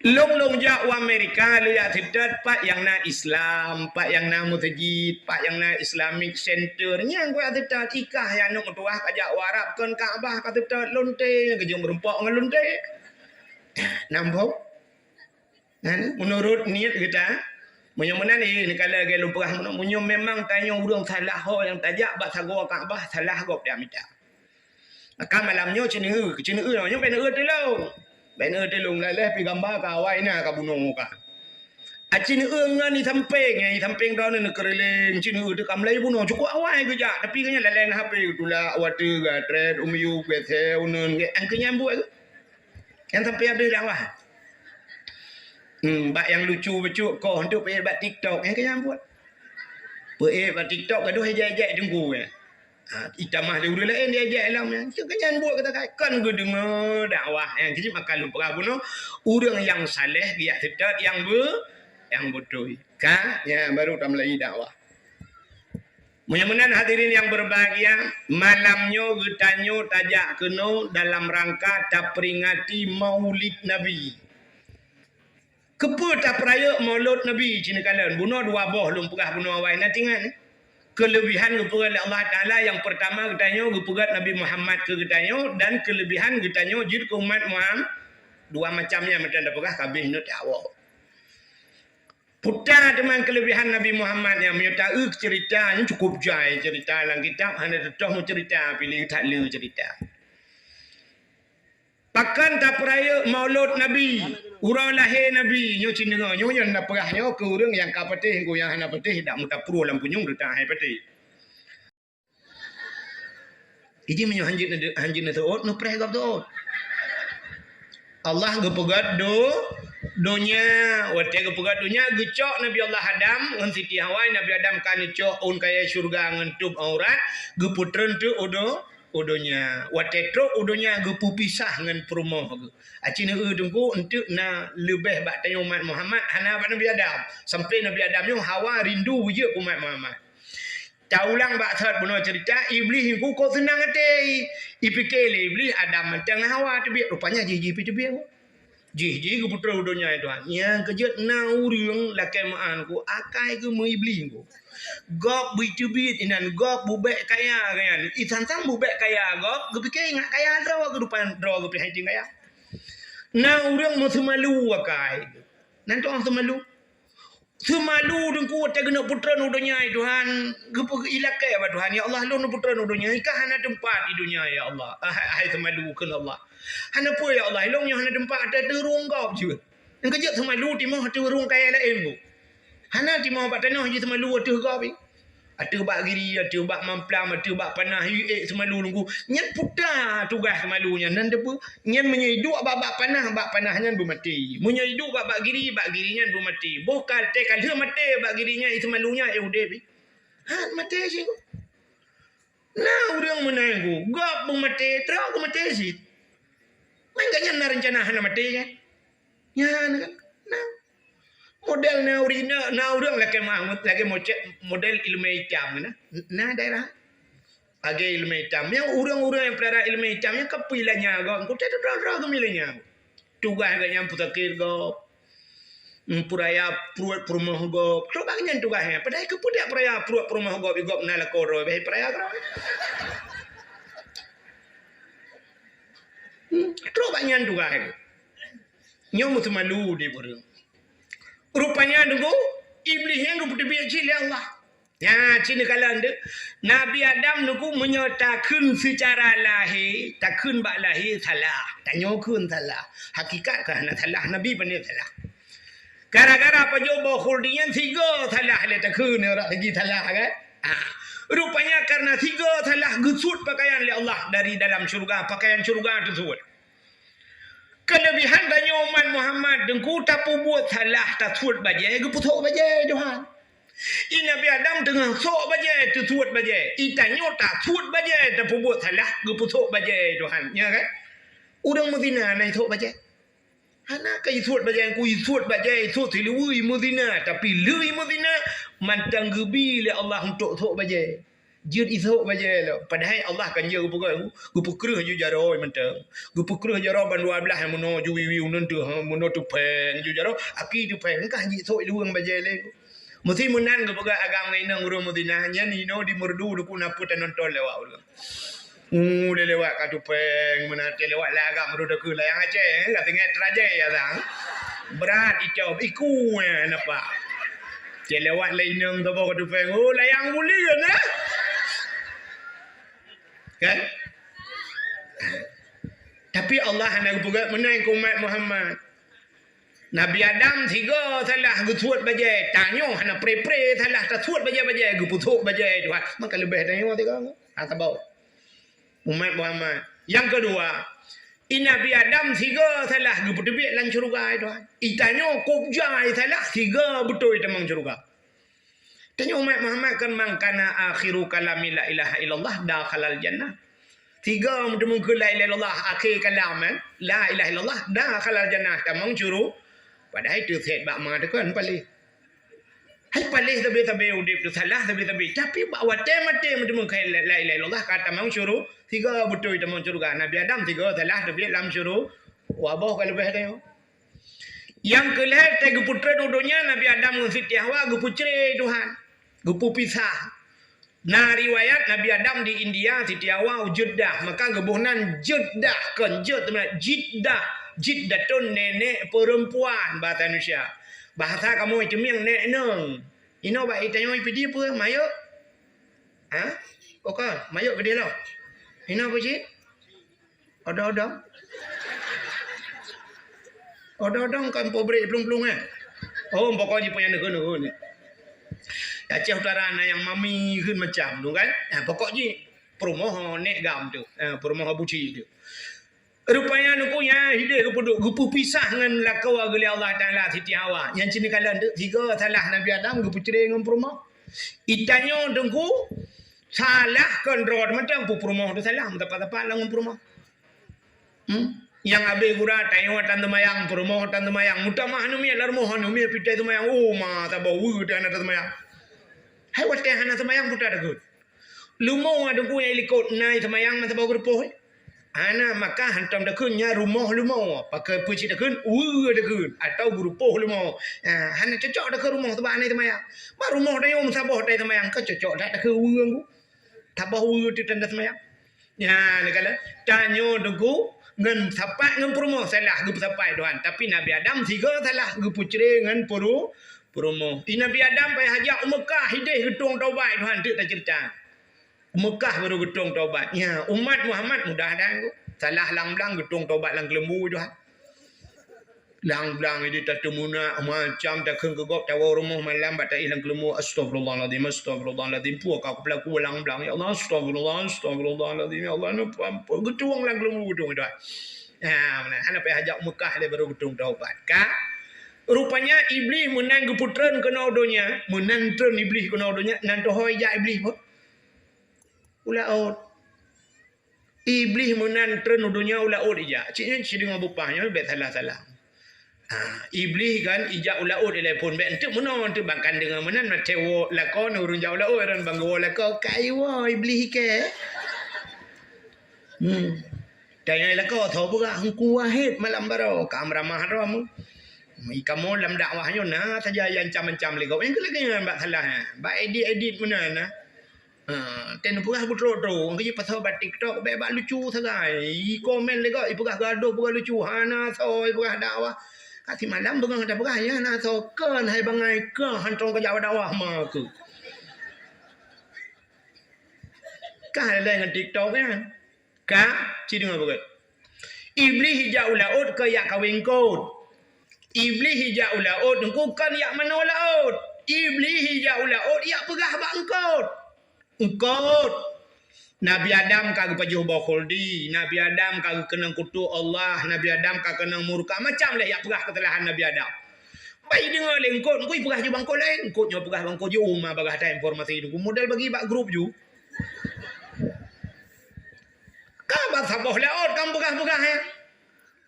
Lôn, lôn jak u Amerika, lôn jak seutôt pat nyang na Islam, pat nyang na meuseujid, pat nyang na Islamic Center. Nyan kuat seutôt, i kah ya aneuk meutuwah ka jak u Arab kon Ka'bah ka seutôt lonte, geujok meurumpok ngon lonte. Nambông. Nah, meunurot niet geuta, meunyoe meunan, eh, neukalon lagée lôn peugah meunoe, meunyoe memang tanyoe ureuëng salah ho nyang tajak bak sagoe Ka'bah, salah gob dak mita. Maka malam nyoe ceuneue, ceuneue nyoe bèk neueu tulông. Bèk neueu tulông, lheueh pi gamba ka awai na ka bunoe ka. A ceuneue ngon i sampéng, i sampéng droeneuh neukeureuléng, ceuneue teuka meulayeue bunoe, cukôp awai geujak, tapi geuhnyan laleng H P geutulak, watèe geutrét, umyu, geuthée, uneun, geu-, nyang keu nyang buet. Nyang sampé habéh dakwah. Hmm, bak nyang lucu bacut koh, untuk peuék bak TikTok, nyang keu nyang buet. Peuék bak TikTok, gadoh ejek-ejek teungku, ya. Ha, itamah lé ureuëng laén diajak ilong nyan. Cit keu nyan buet kata kai, kon geudeungoe dakwah nyan. Cit maka lôn peugah bunoe, ureuëng nyang saleh geujak seutôt nyang be-, nyang beutôi. Ka, nyan baru tameulayi dakwah. Meunyoe meunan hadirin nyang berbahagia, malam nyoe geutanyoe tajak keunoe dalam rangka taperingati Maulid Nabi. Keupeue tapeurayeuk Maulud Nabi cit neukalon? Bunoe dua boh lôn peugah bunoe awai na tingan. Keuleubihan geupeugét lé Allah Taala, nyang peurtama geutanyoe geupeugét Nabi Muhammad keu geutanyoe, dan keuleubihan geutanyoe jeuet keu umat Muhammad. Dua macam nyan meuteun tapeugah ka abéh nyoe tawoe. Puta teuma keuleubihan Nabi Muhammad nyan, meunyoe taeu ceurita nyan cukôp jai ceurita lam kitab, hana teutoh meuceurita, piléh that le ceurita. Pakon tapeurayeuk Maulud Nabi, uroe lahé Nabi, nyoe cit deungoe, nyoe nyang na peugah nyoe keu ureuëng nyang ka patéh, keu nyang hana patéh, dak meutapruh lam punyueng teuta hai patéh. Iji meunyoe hanjeuet, hanjeuet neuseuôt, neupreh gob seuôt. Allah geupeugét do-, donya, watée geupeugét donya, geucok Nabi Allah Adam ngon Siti Hawa, Nabi Adam ka neucok ôn kayée syeuruga ngon tôb aurat, geupeutreun teuk u do-, u donya. Watée trok u donya geupeupisah ngon peurumoh geuh. Aci neueu teungku, eunteuk na leubeh bak tanyoe umat Muhammad, hana bak Nabi Adam. Sampai Nabi Adam nyoe Hawa rindu jeuet keu umat Muhammad. Taulang bak sot bunoe ceurita, Iblih nyan kok seunang até. Ipike lé Iblih Adam mantong Hawa teubiet, rupanya jih-jih pi teubiet. Jih-jih geuputroh u donya, ya Tuhan. Nyang keujeuet na ureuëng lakée meu'an ku akai geuh meu-Iblih ku. Gob beuteubiet inan, gob beubek kaya nyan. Isan-san beubek kaya gob, geupike ingat kaya droe, geudupan droe geupike hai ting kaya. Na ureuëng meuseumalu akai. Nan tu'oh seumalu. Seumalu teungku watée keuneuk peutreun u donya, ya Tuhan, geupeu-, ilakée bak Tuhan, "Ya Allah, lôn peutreun u donya, i kah hana teumpat di donya, ya Allah." Ah, hai, hai seumalu kheun Allah. "Hana peue, ya Allah, ilong nyoe hana teumpat, ateueh rhueng gob jeuet." Nyang keujeuet seumalu timoh ateueh rhueng kayée laén bu. Hana timoh bak tanoh jih seumalu ateueh gob. Ateueh bak giri, ateueh bak mamplam, ateueh bak panah, iék seumalu lunggu. Nyan puta tugaih seumalu nyan. Nan teupeu, nyan meunyoe iduek bak, bak panah, bak panah nyan beumaté. Meunyoe iduek bak, bak giri, bak giri nyan beumaté. Boh ka teuka lheueh maté bak giri nyan, i seumalu nyan, eh, udeb. Ha, maté cit. Na ureuëng meunan ku, gob beumaté, trok beumaté cit. Nyan ka nyan na reuncana hana maté nyan. Nyan kan. Nah. Model na uri-, na, na ureuëng lakée mah, lakée mocek model ileumé itam na. Na daerah. Lagée ileumé itam. Nyang ureuëng-ureuëng nyang peulahra ileumé itam nyan ka pui lanya gob, kutée teutroe-troe geumi lanya. Tugaih geuh nyan peusakét gob. Hmm, peuraya pruet peurumoh gob. Trok bak nyan tugaih nyan. Padahai keupeue dak peuraya pruet peurumoh gob, i gob na lakoe droe, bèk peuraya keudroe. Hmm, trok bak nyan tugaih. Nyoe meuseumalu di ureueng. Rupanya nunggu, Iblih nyan geupeuteubiet cit lé Allah. Nyan, cit neukalon deuh. Nabi Adam nunggu meunyoe takheun seucara lahé, takheun bak lahé salah. Tanyoe kheun salah. Hakikat ka hana salah, Nabi pane salah. Gara-gara pajoh boh khuldi nyan sigoe salah lé takheun, rak lagi salah kan? Ha. Rupanya karena sigoe salah geusuet pakaian lé Allah dari dalam syurga, pakaian syurga teusuet. Keulebihan tanyoe umat Muhammad, teungku tapeubuet salah, tasuet bajèe, geupeusok bajèe Tuhan. I Nabi Adam teungoh sok bajèe, tasuet bajèe. I tanyoe tasuet bajèe, tapeubuet salah, geupeusok bajèe Tuhan. Nya kan? Ureueng meuzina na isok bajèe? Hana ka isok bajèe, ku isok bajèe, isok siluweue meuzina, tapi lheueh meuzina mantong geubi lé Allah untuk sok bajèe. Jeuet isok bajèe lom. Padahai Allah kan jeuet geupeugah, geupeukreueh ju jaroe mantong. Geupeukreueh jaroe ban dua blaih meunoe ju wiwi uneun teuh, ha, meunoe tupèng ju jaroe, aki tupèng. Engkah jisok i luweue bajèe lé. Meusi meunan geupeugah agam ngon inong ureueng meuzinah, nyan inoe di Meureudu dukun apui tanonton lewat ureueng. Uh, lé lewat ka tupèng, meunan teuh lewat lagam rot deukeu layang Aceh, eh, ka singet terajai ya sang. Brat icok, iku, eh, napa. Cek lewat lé inong saboh ka tupèng, oh, layang buleuen, eh. Kan? Tapi Allah hana geupeugah meunan keu umat Muhammad. Nabi Adam sigoe salah geusuet bajèe, tanyoe hana pre-pre salah tasuet bajèe-bajèe, geupeusok bajèe Tuhan. Maka leubeh tanyoe sigoe. Ha, saboh. Umat Muhammad. Nyang keudua, i Nabi Adam sigoe salah geupeuteubiet lam syeuruga Tuhan. I tanyoe kôb jai salah sigoe beutôi tamong syeuruga. Tanyoe umat Muhammad kan, "Man kana akhiru kalami la ilaha illallah dakhalal jannah." Sigoe meuteumèe keu la ilaha illallah, akhé kalam, eh, la ilaha illallah, dakhalal jannah, tamong syeuruga. Padahai teuh sét bak ma teuh kan paléh. Hai paléh sabe-sabe udép teuh salah sabe-sabe. Tapi bak watèe maté meuteumèe keu la, la ilaha illallah ka tamong syeuruga, sigoe beutôi tamong syeuruga. Nabi Adam sigoe salah teubiet lam syeuruga. Wah boh ka leubeh tanyoe. Nyang keu lhèe teuh geupeutreun u donya Nabi Adam ngon Siti Hawa geupeucré Tuhan. Geupeupisah. Na riwayat Nabi Adam di India, Siti Hawa u Jeddah, maka geuboh nan Jeddah, kon Jed, teuma Jiddah. Jiddatun nenek perempuan bahasa Indonesia. Bahasa kamoe Ceumieng nèk nong. Inoe bak itanyoe Pidie peue, mayok? Ha? Oh ka, mayok keudéh lom. Inoe peue cit? Odong-odong. Odong-odong kan pobrek plueng-plueng, eh. Oh, pokok jih punya neu-neu ni. Aceh Utara na nyang mami kheun macam tu kan. Ha, pokok jih peurumoh nèk gam tu. Ha, peurumoh Abu Cik tu. Rupanya nungku nyan hideh geupeuduek, geupeupisah ngon lakoe geuh lé Allah Taala Siti Hawa. Nyang cit neukalon tu, sigoe salah Nabi Adam geupeucré ngon peurumoh. Itanyoe teungku salah kon droe mantong, peurumoh tu salah, meusapat-sapat lam ngon peurumoh. Hmm? Nyang abéh gura, tanyoe tan seumayang, peurumoh tan seumayang, meutamah aneuk miet lam rumoh, aneuk miet pih tan seumayang, oh ma saboh weue teuh hana tan seumayang. Hai watèe hana seumayang peue takheun. Leumo teungku nyang ilikot na seumayang masa bak geurupoh, eh? Hana, maka hantom takheun nyan rumoh leumo. Pakon peue cit takheun, weue takheun, atau geurupoh leumo. Ha, hana cocok takheun rumoh sabab hana seumayang. Bak rumoh tanyoe meusaboh tai seumayang, ka cocok that takheun weue ngon saboh weue teuh tanda seumayang. Nyan, neukalon, tanyoe teungku ngon sapat ngon peurumoh salah geupeusapat Tuhan. Tapi Nabi Adam sigoe salah geupeucré ngon peuru-, peurumoh. I Nabi Adam payah jak u Meukah hideh geutueng taubat Tuhan teuk taceurita. Meukah barô geutueng taubat. Nya, umat Muhammad mudah dan. Salah lam blang geutueng taubat lam keuleumbu Tuhan. Lam blang ideh tateumeunak macam takheun keu gob tawoe rumoh malam bak taéh lam keuleumbu, "Astagfirullahalazim, astagfirullahalazim." Peue ka kupelaku lam blang, "Ya Allah, astagfirullah, astagfirullahalazim, ya Allah, neupeuampôn." Geutueng lam keuleumbu geutueng Tuhan. Ha, meunan. Hana payah jak Meukah lé barô geutueng taubat. Ka? Rupanya Iblih meunan geupeutreun keunoe donya, meunan treun Iblih keunoe donya, nan teuhôi jak Iblih pun. U laôt. Iblih meunan treun u donya u laôt ijak. Cit nyan sideungoe bupah nyoe bèk salah-salah. Ha, Iblih kan ijak u laôt ilèe phôn bèk enteuk meunoe enteuk bangkan deungoe meunan maté woe lakoe ureueng jak u laôt dan bang woe lakoe kai woe Iblih ikèe. Hmm. Tanyong lakoe tho beurah Teungku Wahid malam baroe ka meuramah droe. Ikamoe lam dakwah nyoe na saja nyang ancam-ancam lé gob. Nyang keu lagèe nyan bak salah, eh. Bak edit-edit meunan na. Ha, ten peugah beutrok-trok. Nyang keu jih pasal bak TikTok, bèk bak lucu sagai. I komen lé gob, ipeugah gadoh, peugah lucu. Hana soe ipeugah dakwah. Ka simalam beungoh tapeugah, ya, hana soe. Kon hai bangai, kon hantom ka jak dakwah ma keuh. Ka hai laén ngon TikTok nyan. Ka, ci deungoe beugöt. Iblih ijak u laôt keu ijak kawé eungkôt. Iblih ijak u laôt, teungku, kon ijak manoe laôt. Iblih ijak u laôt, ijak peugah bak eungkôt. Eungkôt. Nabi Adam ka geupajoh boh khuldi, Nabi Adam ka geukeunong kutok Allah, Nabi Adam ka keunong murka, macam lé ijak peugah keusalahan Nabi Adam. Bai deungoe lé eungkôt, eungkôt ipeugah ju bak eungkôt laén, eungkôt nyoe peugah bak eungkôt ju, uma bagah that informasi tu, model bagi bak grup ju. Ka ban saboh laôt kamoe peugah-peugah, ya.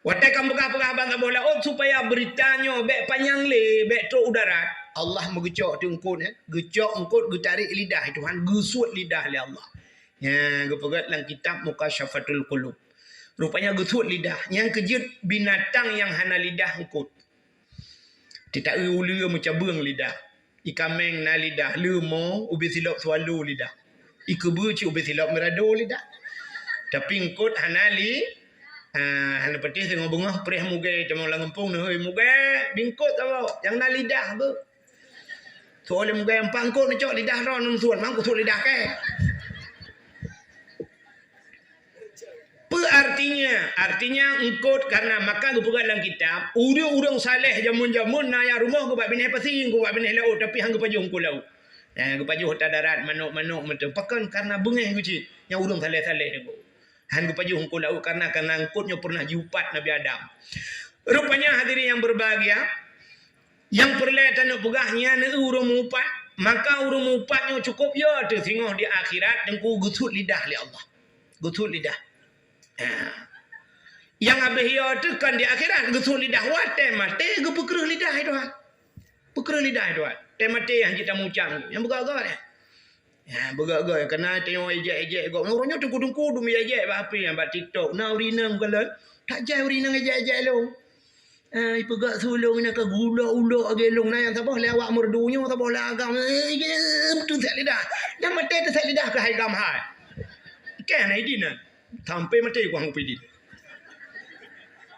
Watèe kamoe peugah-peugah ban saboh laôt supaya beurita nyoe bèk panyang lé, bèk trok u darat. Allah meugeucok teungkôt, ya. Geucok eungkôt, geutarek lidah Tuhan, geusuet lidah lé Allah. Nya, geupeugah lam kitab Mukasyafatul Qulub. Rupanya geusuet lidah. Nyang keu jeuet binatang nyang hana lidah eungkôt. Teuta-eu uleue meucabeueng lidah. Ikameng na lidah, leumo, ubé silop swallow lidah. Ikeubeue cit ubé silop meurado lidah. Tapi eungkôt hana li-, ha, hana patéh teungoh beungoh preh mugée tamong lam gampông neuh, "Hei mugée, bingkôt saboh, nyang na lidah beuh." Soe lé mugée, "Empat eungkôt neucok lidah droe neumeusuet, mang kusut lidah kèe." Peue artinya? Artinya eungkôt karena maka geupeugah lam kitab, ureueng-ureueng saleh jameun-jameun na nyang rumoh geuh bak binéh pasi, geuh bak binéh laôt, tapi han geupajoh eungkôt laôt. Nyang geupajoh ata darat, manok-manok mantong. Pakon? Karena beungéh geuh cit nyang ureueng saleh-saleh nyoe. Han geupajoh eungkôt laôt karena, karena eungkôt nyoe pernah jiupat Nabi Adam. Rupanya hadirin yang berbahagia, nyang peureulée taneuk peugah nyan ureueng meuupat, maka ureueng meuupat nyoe cukôp yo teuh singoh di akhirat teungku geusuet lidah lé Allah. Geusuet lidah. Ha. Nyang habéh yo teuh kon di akhirat geusuet lidah, watée maté geupeukreuh lidah Tuhan. Peukreuh lidah Tuhan. Watée maté han jeuet tameucang, nyang beugah-gah deh. Ha, beugah-gah, kana tanyoe ejek-ejek gob. Uroe nyoe teungku-teungku dum ejek bak H P, bak TikTok. Na ureueng inong kalon, that jai ureueng inong ejek-ejek lôn. Ha, ipeugah su lôn na ka gulok-ulok lagée lôn, na nyang saboh lé awak meureudu nyoe, saboh lé agam. Eh, ejek, beutôi sét lidah. Nyang maté teusét lidah keuhai agam hai. Keh na idin na. Sampai maté ku han kupeue idin.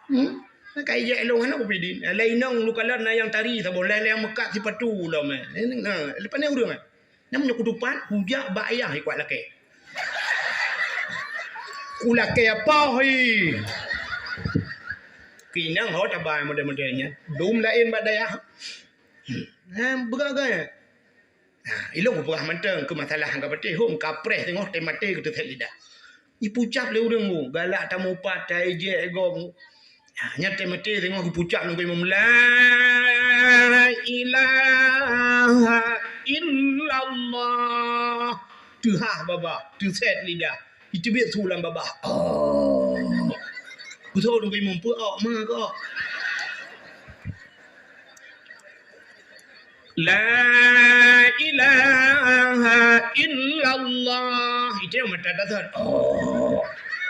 Hmm? Na ka ejek lôn hana kupeue idin. Lé inong lôn kalon na nyang tari saboh, lé nyang meukat sipatu lom, eh. Nah, leupah nyan ureueng, eh. Nyan meunyoe kutupat, kujak bak ayah ikuat lakée. Kulakée apa, hei? Keu inong ho tabai model-model nyan. Dum laén bak dayah. Hmm. Nyan beugah-gah nyan. Ha, ilôn kupeugah mantong keu masalah nyang ka patéh, hom ka preh teungoh teumaté geuteusét lidah. Ipucap lé ureueng nyoe, galak tameuupat, taejek gob. Ha, nyan teumaté teungoh geupucap ngon imum, "La ilaha illallah." Teuhah babah, teusét lidah. Iteubiet su lam babah. Oh. Keusoe ngon imum, peu ok ma kok. La ilaha illallah. Itu yang mata dasar. Oh.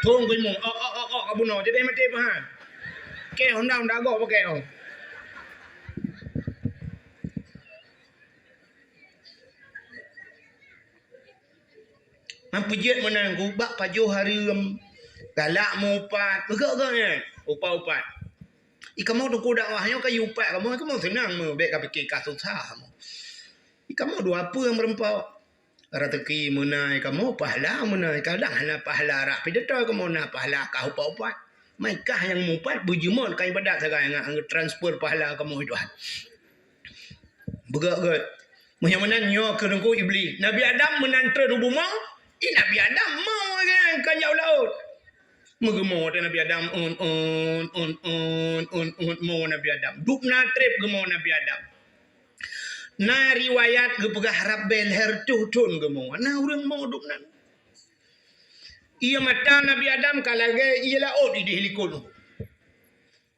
Thong keu imum. Oh, oh, oh, oh, kabunoe. Jadi mati paha. Okey, honda, honda agok pakai, oh. Nyan peujeuet meunan ku bak pajoh hareuem, galak meuupat, beugöt-göt nyan, upat-upat. Ikamoe teungku dakwah nyoe ka jiupat kamoe, kamoe seunang meu, bèk kapike ka susah kamoe. Ikamoe dua peue meureumpok. Raseuki meunan ikamoe, pahala meunan, kadang hana pahala rak pidato, kamoe na pahala kah upat-upat. Mai kah nyang meuupat, beujeumot ka ibadat sagai ngat, transfer pahala kamoe Tuhan. Beugöt-göt. Meunyoe meunan nyoe keuh teungku Iblih. Nabi Adam meunan trön u bumoe, i Nabi Adam mo lagèe nyan ka jak u laôt. Meugeumo watèe Nabi Adam, un, un, mo Nabi Adam. Dubna trép geumo Nabi Adam. Na riwayat geupeugah rab bèe lhèe reutôh thôn geumo. Na ureueng mo dubna. Ié mata Nabi Adam ka lagèe ié laôt idéh likot.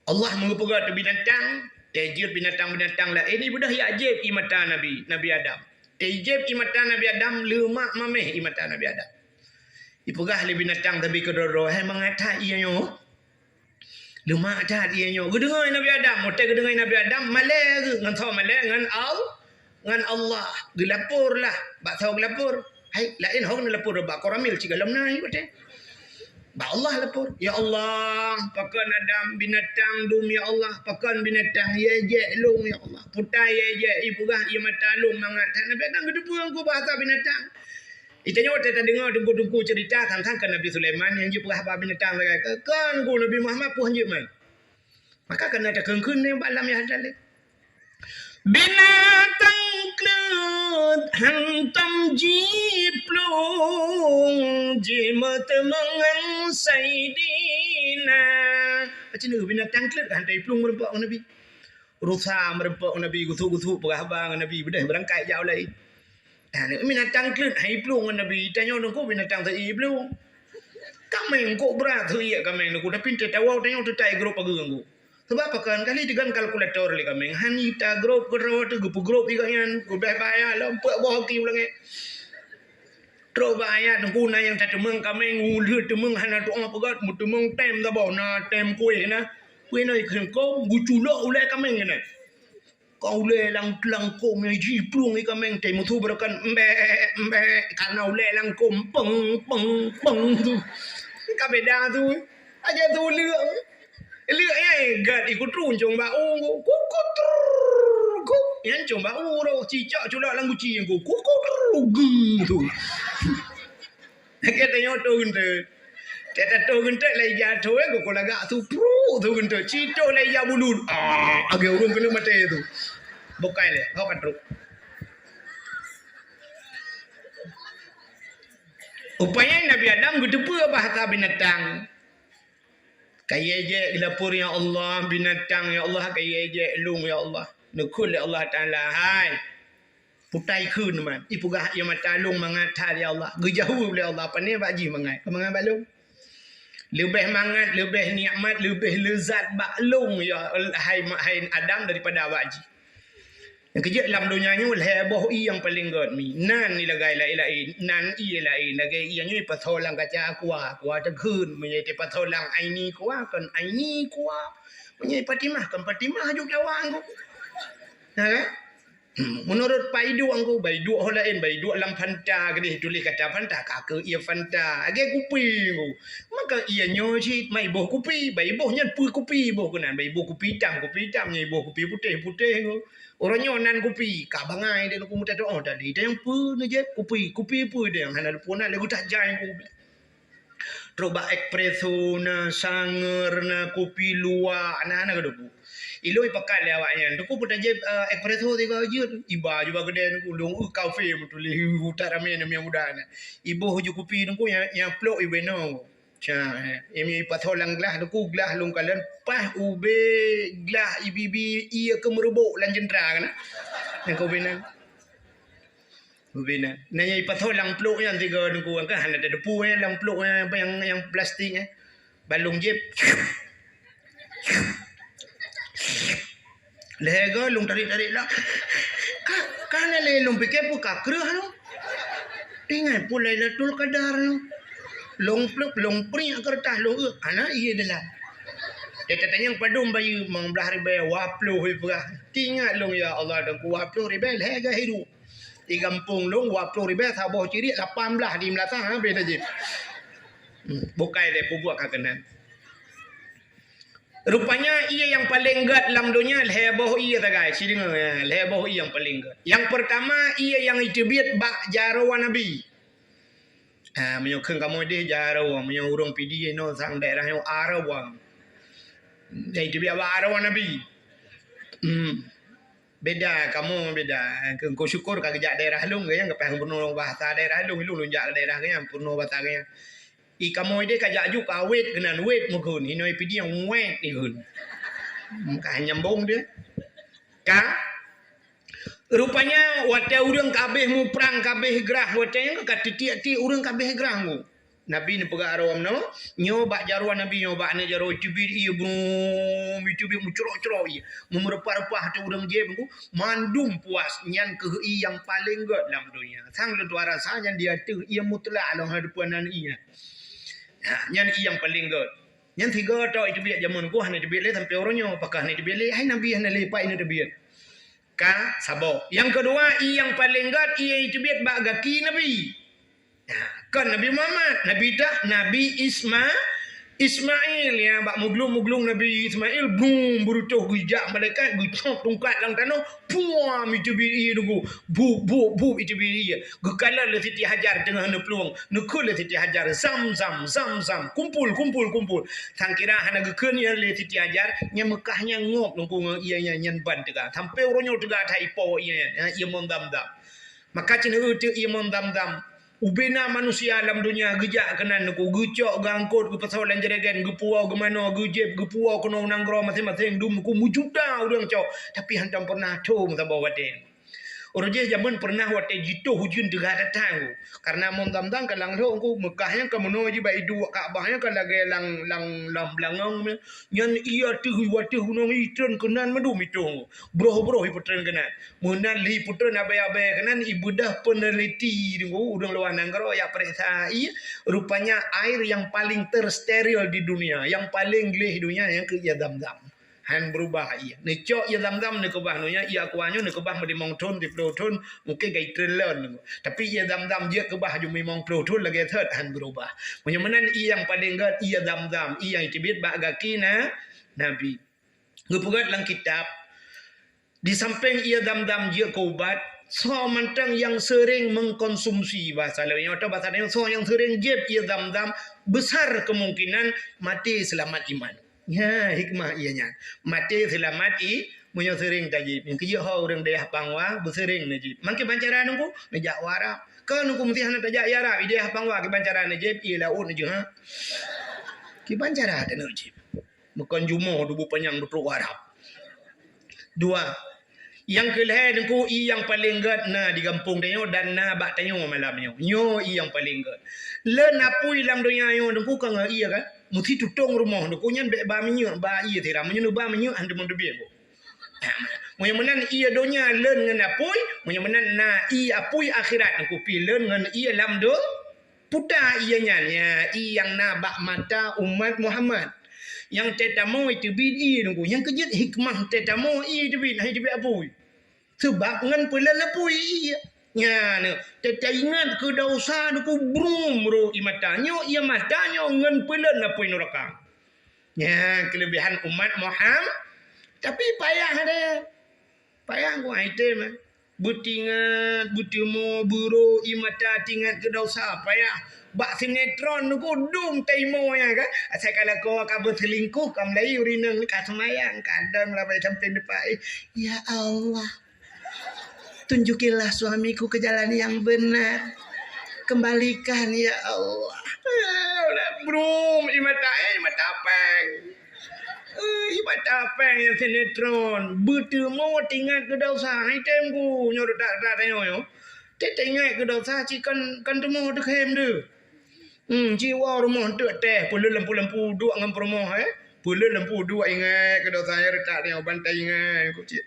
Allah meugeupeugah keu binatang, teuh jeuet binatang-binatang laén, ibeudôh jak jieb ié mata Nabi, Nabi Adam. Teuh jieb ié mata Nabi Adam, leumak mamèh ié mata Nabi Adam. Ipeugah lé binatang sabe keudroe-droe, "Hai mangat that ié nyoe?" Leumah that ie nyoe. Geudeungoe Nabi Adam, watée geudeungoe Nabi Adam, malée geuh ngon soe malée, ngon Al-, ngon Allah. Geulapor lah, bak soe geulapor? Hai, laén ho geulapor bak Koramil cit gohlom na watée. Bak Allah lapor, "Ya Allah, pakon Adam binatang dum ya Allah, pakon binatang ie jek lôn ya Allah. Putai ie jek, ipeugah ie mata lôn mangat." That Nabi Adam geuteupeue ngon bahasa binatang. Itanyoe watée tadeungoe teungku-teungku ceurita teuntang keu Nabi Sulaiman nyang jipeugah bak binatang sagai. Kon ngon Nabi Muhammad peue hanjeuet man. Maka kana takheun-kheun lé bak lam yah dalil. Binatang kleuet hantom jiplueng jimeuteumèe ngon Saidina. Macam tu binatang kleuet hantom jiplueng meureumpok ngon Nabi. Rusa meureumpok ngon Nabi, gusuk-gusuk peugah haba ngon Nabi, beudôh beurangkat jak u laén. Ah, binatang kleuet hai plueng ngon Nabi, tanyoe nungku binatang seuie plueng. Kaméng kok brat seuie kaméng nungku, tapi teuh tawoe tanyoe teutai grob pageue nungku. Sebab pakon kali teugan kalkulator lé kaméng, hani ta grob keudroe teuh geupeugrob iga nyan, geubeh bayar lom peuet boh ki ulangé. Trok bak ayat nungku na nyang tateumeung kaméng, ulheueh teumeung hana tu'oh peugöt, meuteumeung tem saboh, na tem kueh na. Kueh na ikheun kong, geuculok ulée kaméng keunan. Ka ulée lam, lam kôm nyang jiplueng ié kaméng teuh meusu beureukan, "Mbek, mbek," karena ulée lam kôm, "Peng, peng, peng," tu. Ka beda tu. Aja tu leuek. Leuek nyang gét ikut runcong bak u, "Kukut, trrrr, kuk." Nyan cong bak u roh, cicak culak lam guci, "Kukut, trrrr, geng," tu. Lagèe tanyoe toh geunteut. Teuka toh geunteut lagèe ija toh, eh, geuko lagak su pruk toh geunteut. Citoh lagèe ija bulut. Ah, lagèe ureueng keuneuk maté tu. Bukai lé, hok ka trok. Rupanya Nabi Adam geuteupeue bahasa binatang. Ka ie jek geulapor, "Ya Allah, binatang, ya Allah, ka ie jek lôn, ya Allah." Neukheun lé Allah Taala, "Hai, putai kheun man, ipeugah ie mata lôn mangat that, ya Allah." Geujaweueb lé Allah, "Pane bak jih mangat, ka mangat bak lôn? Leubeh mangat, leubeh nikmat, leubeh leuzat bak lôn, ya, hai, hai Adam, daripada bak jih." Nyang keujeuet lam donya nyoe lhèe boh ié nyang paleng gét mi. Nan ié lagai laén-laén, nan ié laén lagèe ié nyoe ipasoe lam kaca aqua, aqua teukheun, meunyoe ipasoe lam aini aqua, kon aini aqua. Meunyoe Fatimah, kon Fatimah aju dawa ngon. Nah, kan? Hmm, menurut Pak Iduk ngon, Pak Iduk ho laén, Pak Iduk lam Fanta keudeh tuléh kata Fanta, ka keu ié Fanta. Lagèe kupi ngon. Maka ié nyoe cit, mai boh kupi, bai boh nyan peue kupi, boh keunan, bai boh kupi itam, kupi itam, nyan boh kupi putéh, putéh ngon. Uroe nyoe nan kupi, ka bangai deh nungku meutateu'oh tadi. Tanyong peue neujép kupi, kupi peue deh nyang hana leupeue na lé geudah jai kupi. Trok bak espresso na, sanger na, kupi luwak na, hana keudeuh peue. Ilôn ipakat lé awak nyan. Teungku peutajép, eh, espresso tiga jeuet. Iba ju bak keudè nungku, lôn, eh, kafe meutuléh, eh, utak ramé na miang muda na. Iboh ju kupi nungku nyang, nyang plok ibe nong. Ca, eh, imeum ipasoe lam glah, teungku glah lôn kalon, paih ubé glah ibi-bi ié keu meureubok lam jeuntra kan. Nyang keu ubé nan. Ubé nan. Nah, nyang ipasoe lam plok nyan tiga teungku kan, hana tateupeue, eh, lam plok, eh, apa nyang, nyang plastik, eh. Ban lôn jép. Lhèe goe lôn tarék-tarék lah. Ka, ka na lé lôn pike peue ka kreueh lôn. Ingat peue Lailatul Qadar lôn. Lôn pluek, lôn priek keureutah lôn euek, hana ié dalam. Dia tatanyong padum bayeue, limong blaih ribèe, dua ploh ribèe. Ingat lôn, ya Allah, teungku dua ploh ribèe lhèe goe hirup. Di gampông lôn dua ploh ribèe saboh ciriek, lapan blaih di meulasah, ha, beda jih. Hmm, bukai lé peubuet ka keunan. Rupanya ié nyang paleng gét lam donya lhèe boh ié sagai. Ci deungö, ya, lhèe boh ié nyang paleng gét. Nyang peurtama ié nyang iteubiet bak jaroe Nabi. Ha, meunyoe kheun kamoe deh jaroe, meunyoe ureueng Pidie inoe sang daerah nyoe aroe. Nyang iteubiet bak aroe Nabi. Hmm. Beda, kamoe beda. Keu, keu syukur ka geujak daerah lôn, geuh nyan geupeugah peurunoe bahasa daerah lôn, lôn, lôn jak daerah geuh nyan, peurunoe bahasa geuh nyan. I kamoe deh ka jak ju ka wet keunan, wet meugeun, inoe Pidie wet ikheun. Ka nyambong deh. Ka, rupanya watèe ureueng ka abéh muprang, ka abéh grah, watèe nyan ka titiek-tiek ureueng ka abéh grah ngon. Nabi neupeugah aroe meunoe, nyoe bak jaroe Nabi, nyoe bak aneuk jaroe, iteubiet ié brum, iteubiet meucrok-crok ié, meureumpah-reumpah ateueh ureueng jép ngon, mandum puas, nyan keuh ié nyang paleng gét lam donya. Sang lôn tuan rasa nyan di ateueh ié mutlak lôn hana teupeu nan ié. Ha, nyan ié nyang paleng gét. Nyan sigoe tok iteubiet jameun ku hana iteubiet lé sampoe uroe nyoe. Pakon hana iteubiet lé? Hai Nabi hana lé, pat ineuk teubiet? Ka saboh. Nyang keudua, ié nyang paleng gét, ié nyang iteubiet bak gaki Nabi. Nah, kon Nabi Muhammad, Nabi dak, Nabi Isma-, Ismail, ya, bak muglung-muglung Nabi Ismail, brum, beureutoh geujak malaikat, geucop tungkat lam tanoh, puam, iteubiet ié deungon, bup, bup, bup, iteubiet ié. Geukalon lé Siti Hajar teungoh neuplueng, neukheun lé Siti Hajar, "Zam, zam, zam, zam, kumpul, kumpul, kumpul." Sang kira hana geukheun ié lé Siti Hajar, nyang Meukah nyan ngop lungkung ié nyan, nyan ban teuga. Sampoe uroe nyoe teuga that ipo ié nyan, ié mon Zam-Zam. Maka cit neueu teuk ié mon Zam-Zam. Ubena manusia lam donya geujak keunan Teungku, geucok, geuangkot, geupeusoe lam jerigen, geupuwoe, geumanoe, geujieb, geupuwoe keunoe nanggroe maséng-maséng, dum Teungku, meujuta ureuëng cok, tapi hantom pernah thom saboh watée. Uroe jih jameun pernah watée jitoh ujeuen teuga that-that Teungku. Karena mon Zam-Zam ka lang lhok Teungku, Meukah nyan ka meunoe jih bak iduek, Ka'bah nyan ka lagée lang, lang, lam beulangong nyan. Nyan ié ateueh, ié ateueh gunong, itreun keunan mandum itoh Teungku. Broh-broh ipeutreun keunan. Meunan lé ipeutreun abée-abée keunan, ibeudoh peneliti Teungku, ureuëng luwa nanggroe jak peuriksa ié, rupanya air yang paling tersteril di dunia, yang paling gleh donya, nyang keuh ié Zam-Zam. Han beurubah ié. Neucok ié Zam-Zam neukeubah donya, ié Aqua nyoe neukeubah meulimong thon, siplôh thon, mungken ka itreun lon. Tapi ié Zam-Zam jeuet keubah ju limong plôh thon lagée that han beurubah. Meunyoe meunan ié nyang paleng gét, ié Zam-Zam, ié nyang iteubiet bak gaki na, Nabi. Geupeugét lam kitab, di sampéng ié Zam-Zam jeuet keu ubat, soe mantong nyang seuréng mengkonsumsi, bahasa laén nyoe, atau bahasa laén, soe nyang seuréng jieb ié Zam-Zam, besar kemungkinan maté seulamat iman. Nyan hikmah ié nyan. Maté seulamat i-, meunyoe seuréng tajieb. Nyang keujeuet ho ureuëng dayah Pangwa, beuseuréng neujieb. Mangke bancara Teungku, neujak u Arab. Kon Teungku meusti hana tajak i Arab, i dayah Pangwa kiban cara neujieb, ié laôt neujeuet, ha? Kiban cara taneuk jieb. Bukon jumoh dubu panyang dutroe u Arab. Dua. Nyang keulhée Teungku, ié nyang paleng gét na di gampông tanyoe dan na bak tanyoe malam nyoe. Nyoe ié nyang paleng gét. Lôn apui lam donya nyoe Teungku ka ngon ié kan? Meusti tutong rumoh Teungku nyan bék ba minyeuk, ba ié sira. Meunyoe neuba minyeuk, han teumon teubiet Teungku. Meunyoe meunan ié donya lôn ngon apui, meunyoe meunan na ié apui akhirat Teungku pih lôn ngon ié lam do-, Puta ié nyan, ya, ié nyang na bak mata umat Muhammad. Nyang teutamong iteubiet ié Teungku. Nyang keujeuet hikmah teutamong ié iteubiet, hai iteubiet apui. Seubab ngon peulon apui ié. Nyan, teuingat keu desya Teungku brum ro ié mata. Nyoe ié mata nyoe ngon peulon apui nuraka. Nyan keulebihan umat Muhammad. Tapi payah deh. Payah ku item, eh. Beutingat, beuteumo, beuro, ié mata tingat keu desya, payah. Bak sinetron Teungku dum taimo nyan kan. Asai ka lakoe ka beuselingkuh, ka meulayeue ureueng inong, ka seumayang, kadang labai sampéng depan, eh, "Ya Allah, tunjukilah suamiku ke jalan yang benar. Kembalikan, ya Allah." Eh, brum, ié mata, eh, ié mata péng. Eh, ié mata péng nyang sinetron. Beuteumo teuingat keu desya, hai tem ku, nyoe reutak-reutak tanyoe nyoe. Teuingat keu desya cit kon, kon teumo teukhém deuh. Hmm, jiwoe rumoh teuk teh, peuleuet lampu-lampu duek ngon peurumoh, eh. Peuleuet lampu duek ingat keu desya nyang reutak tanyoe, ban taingat ku cit.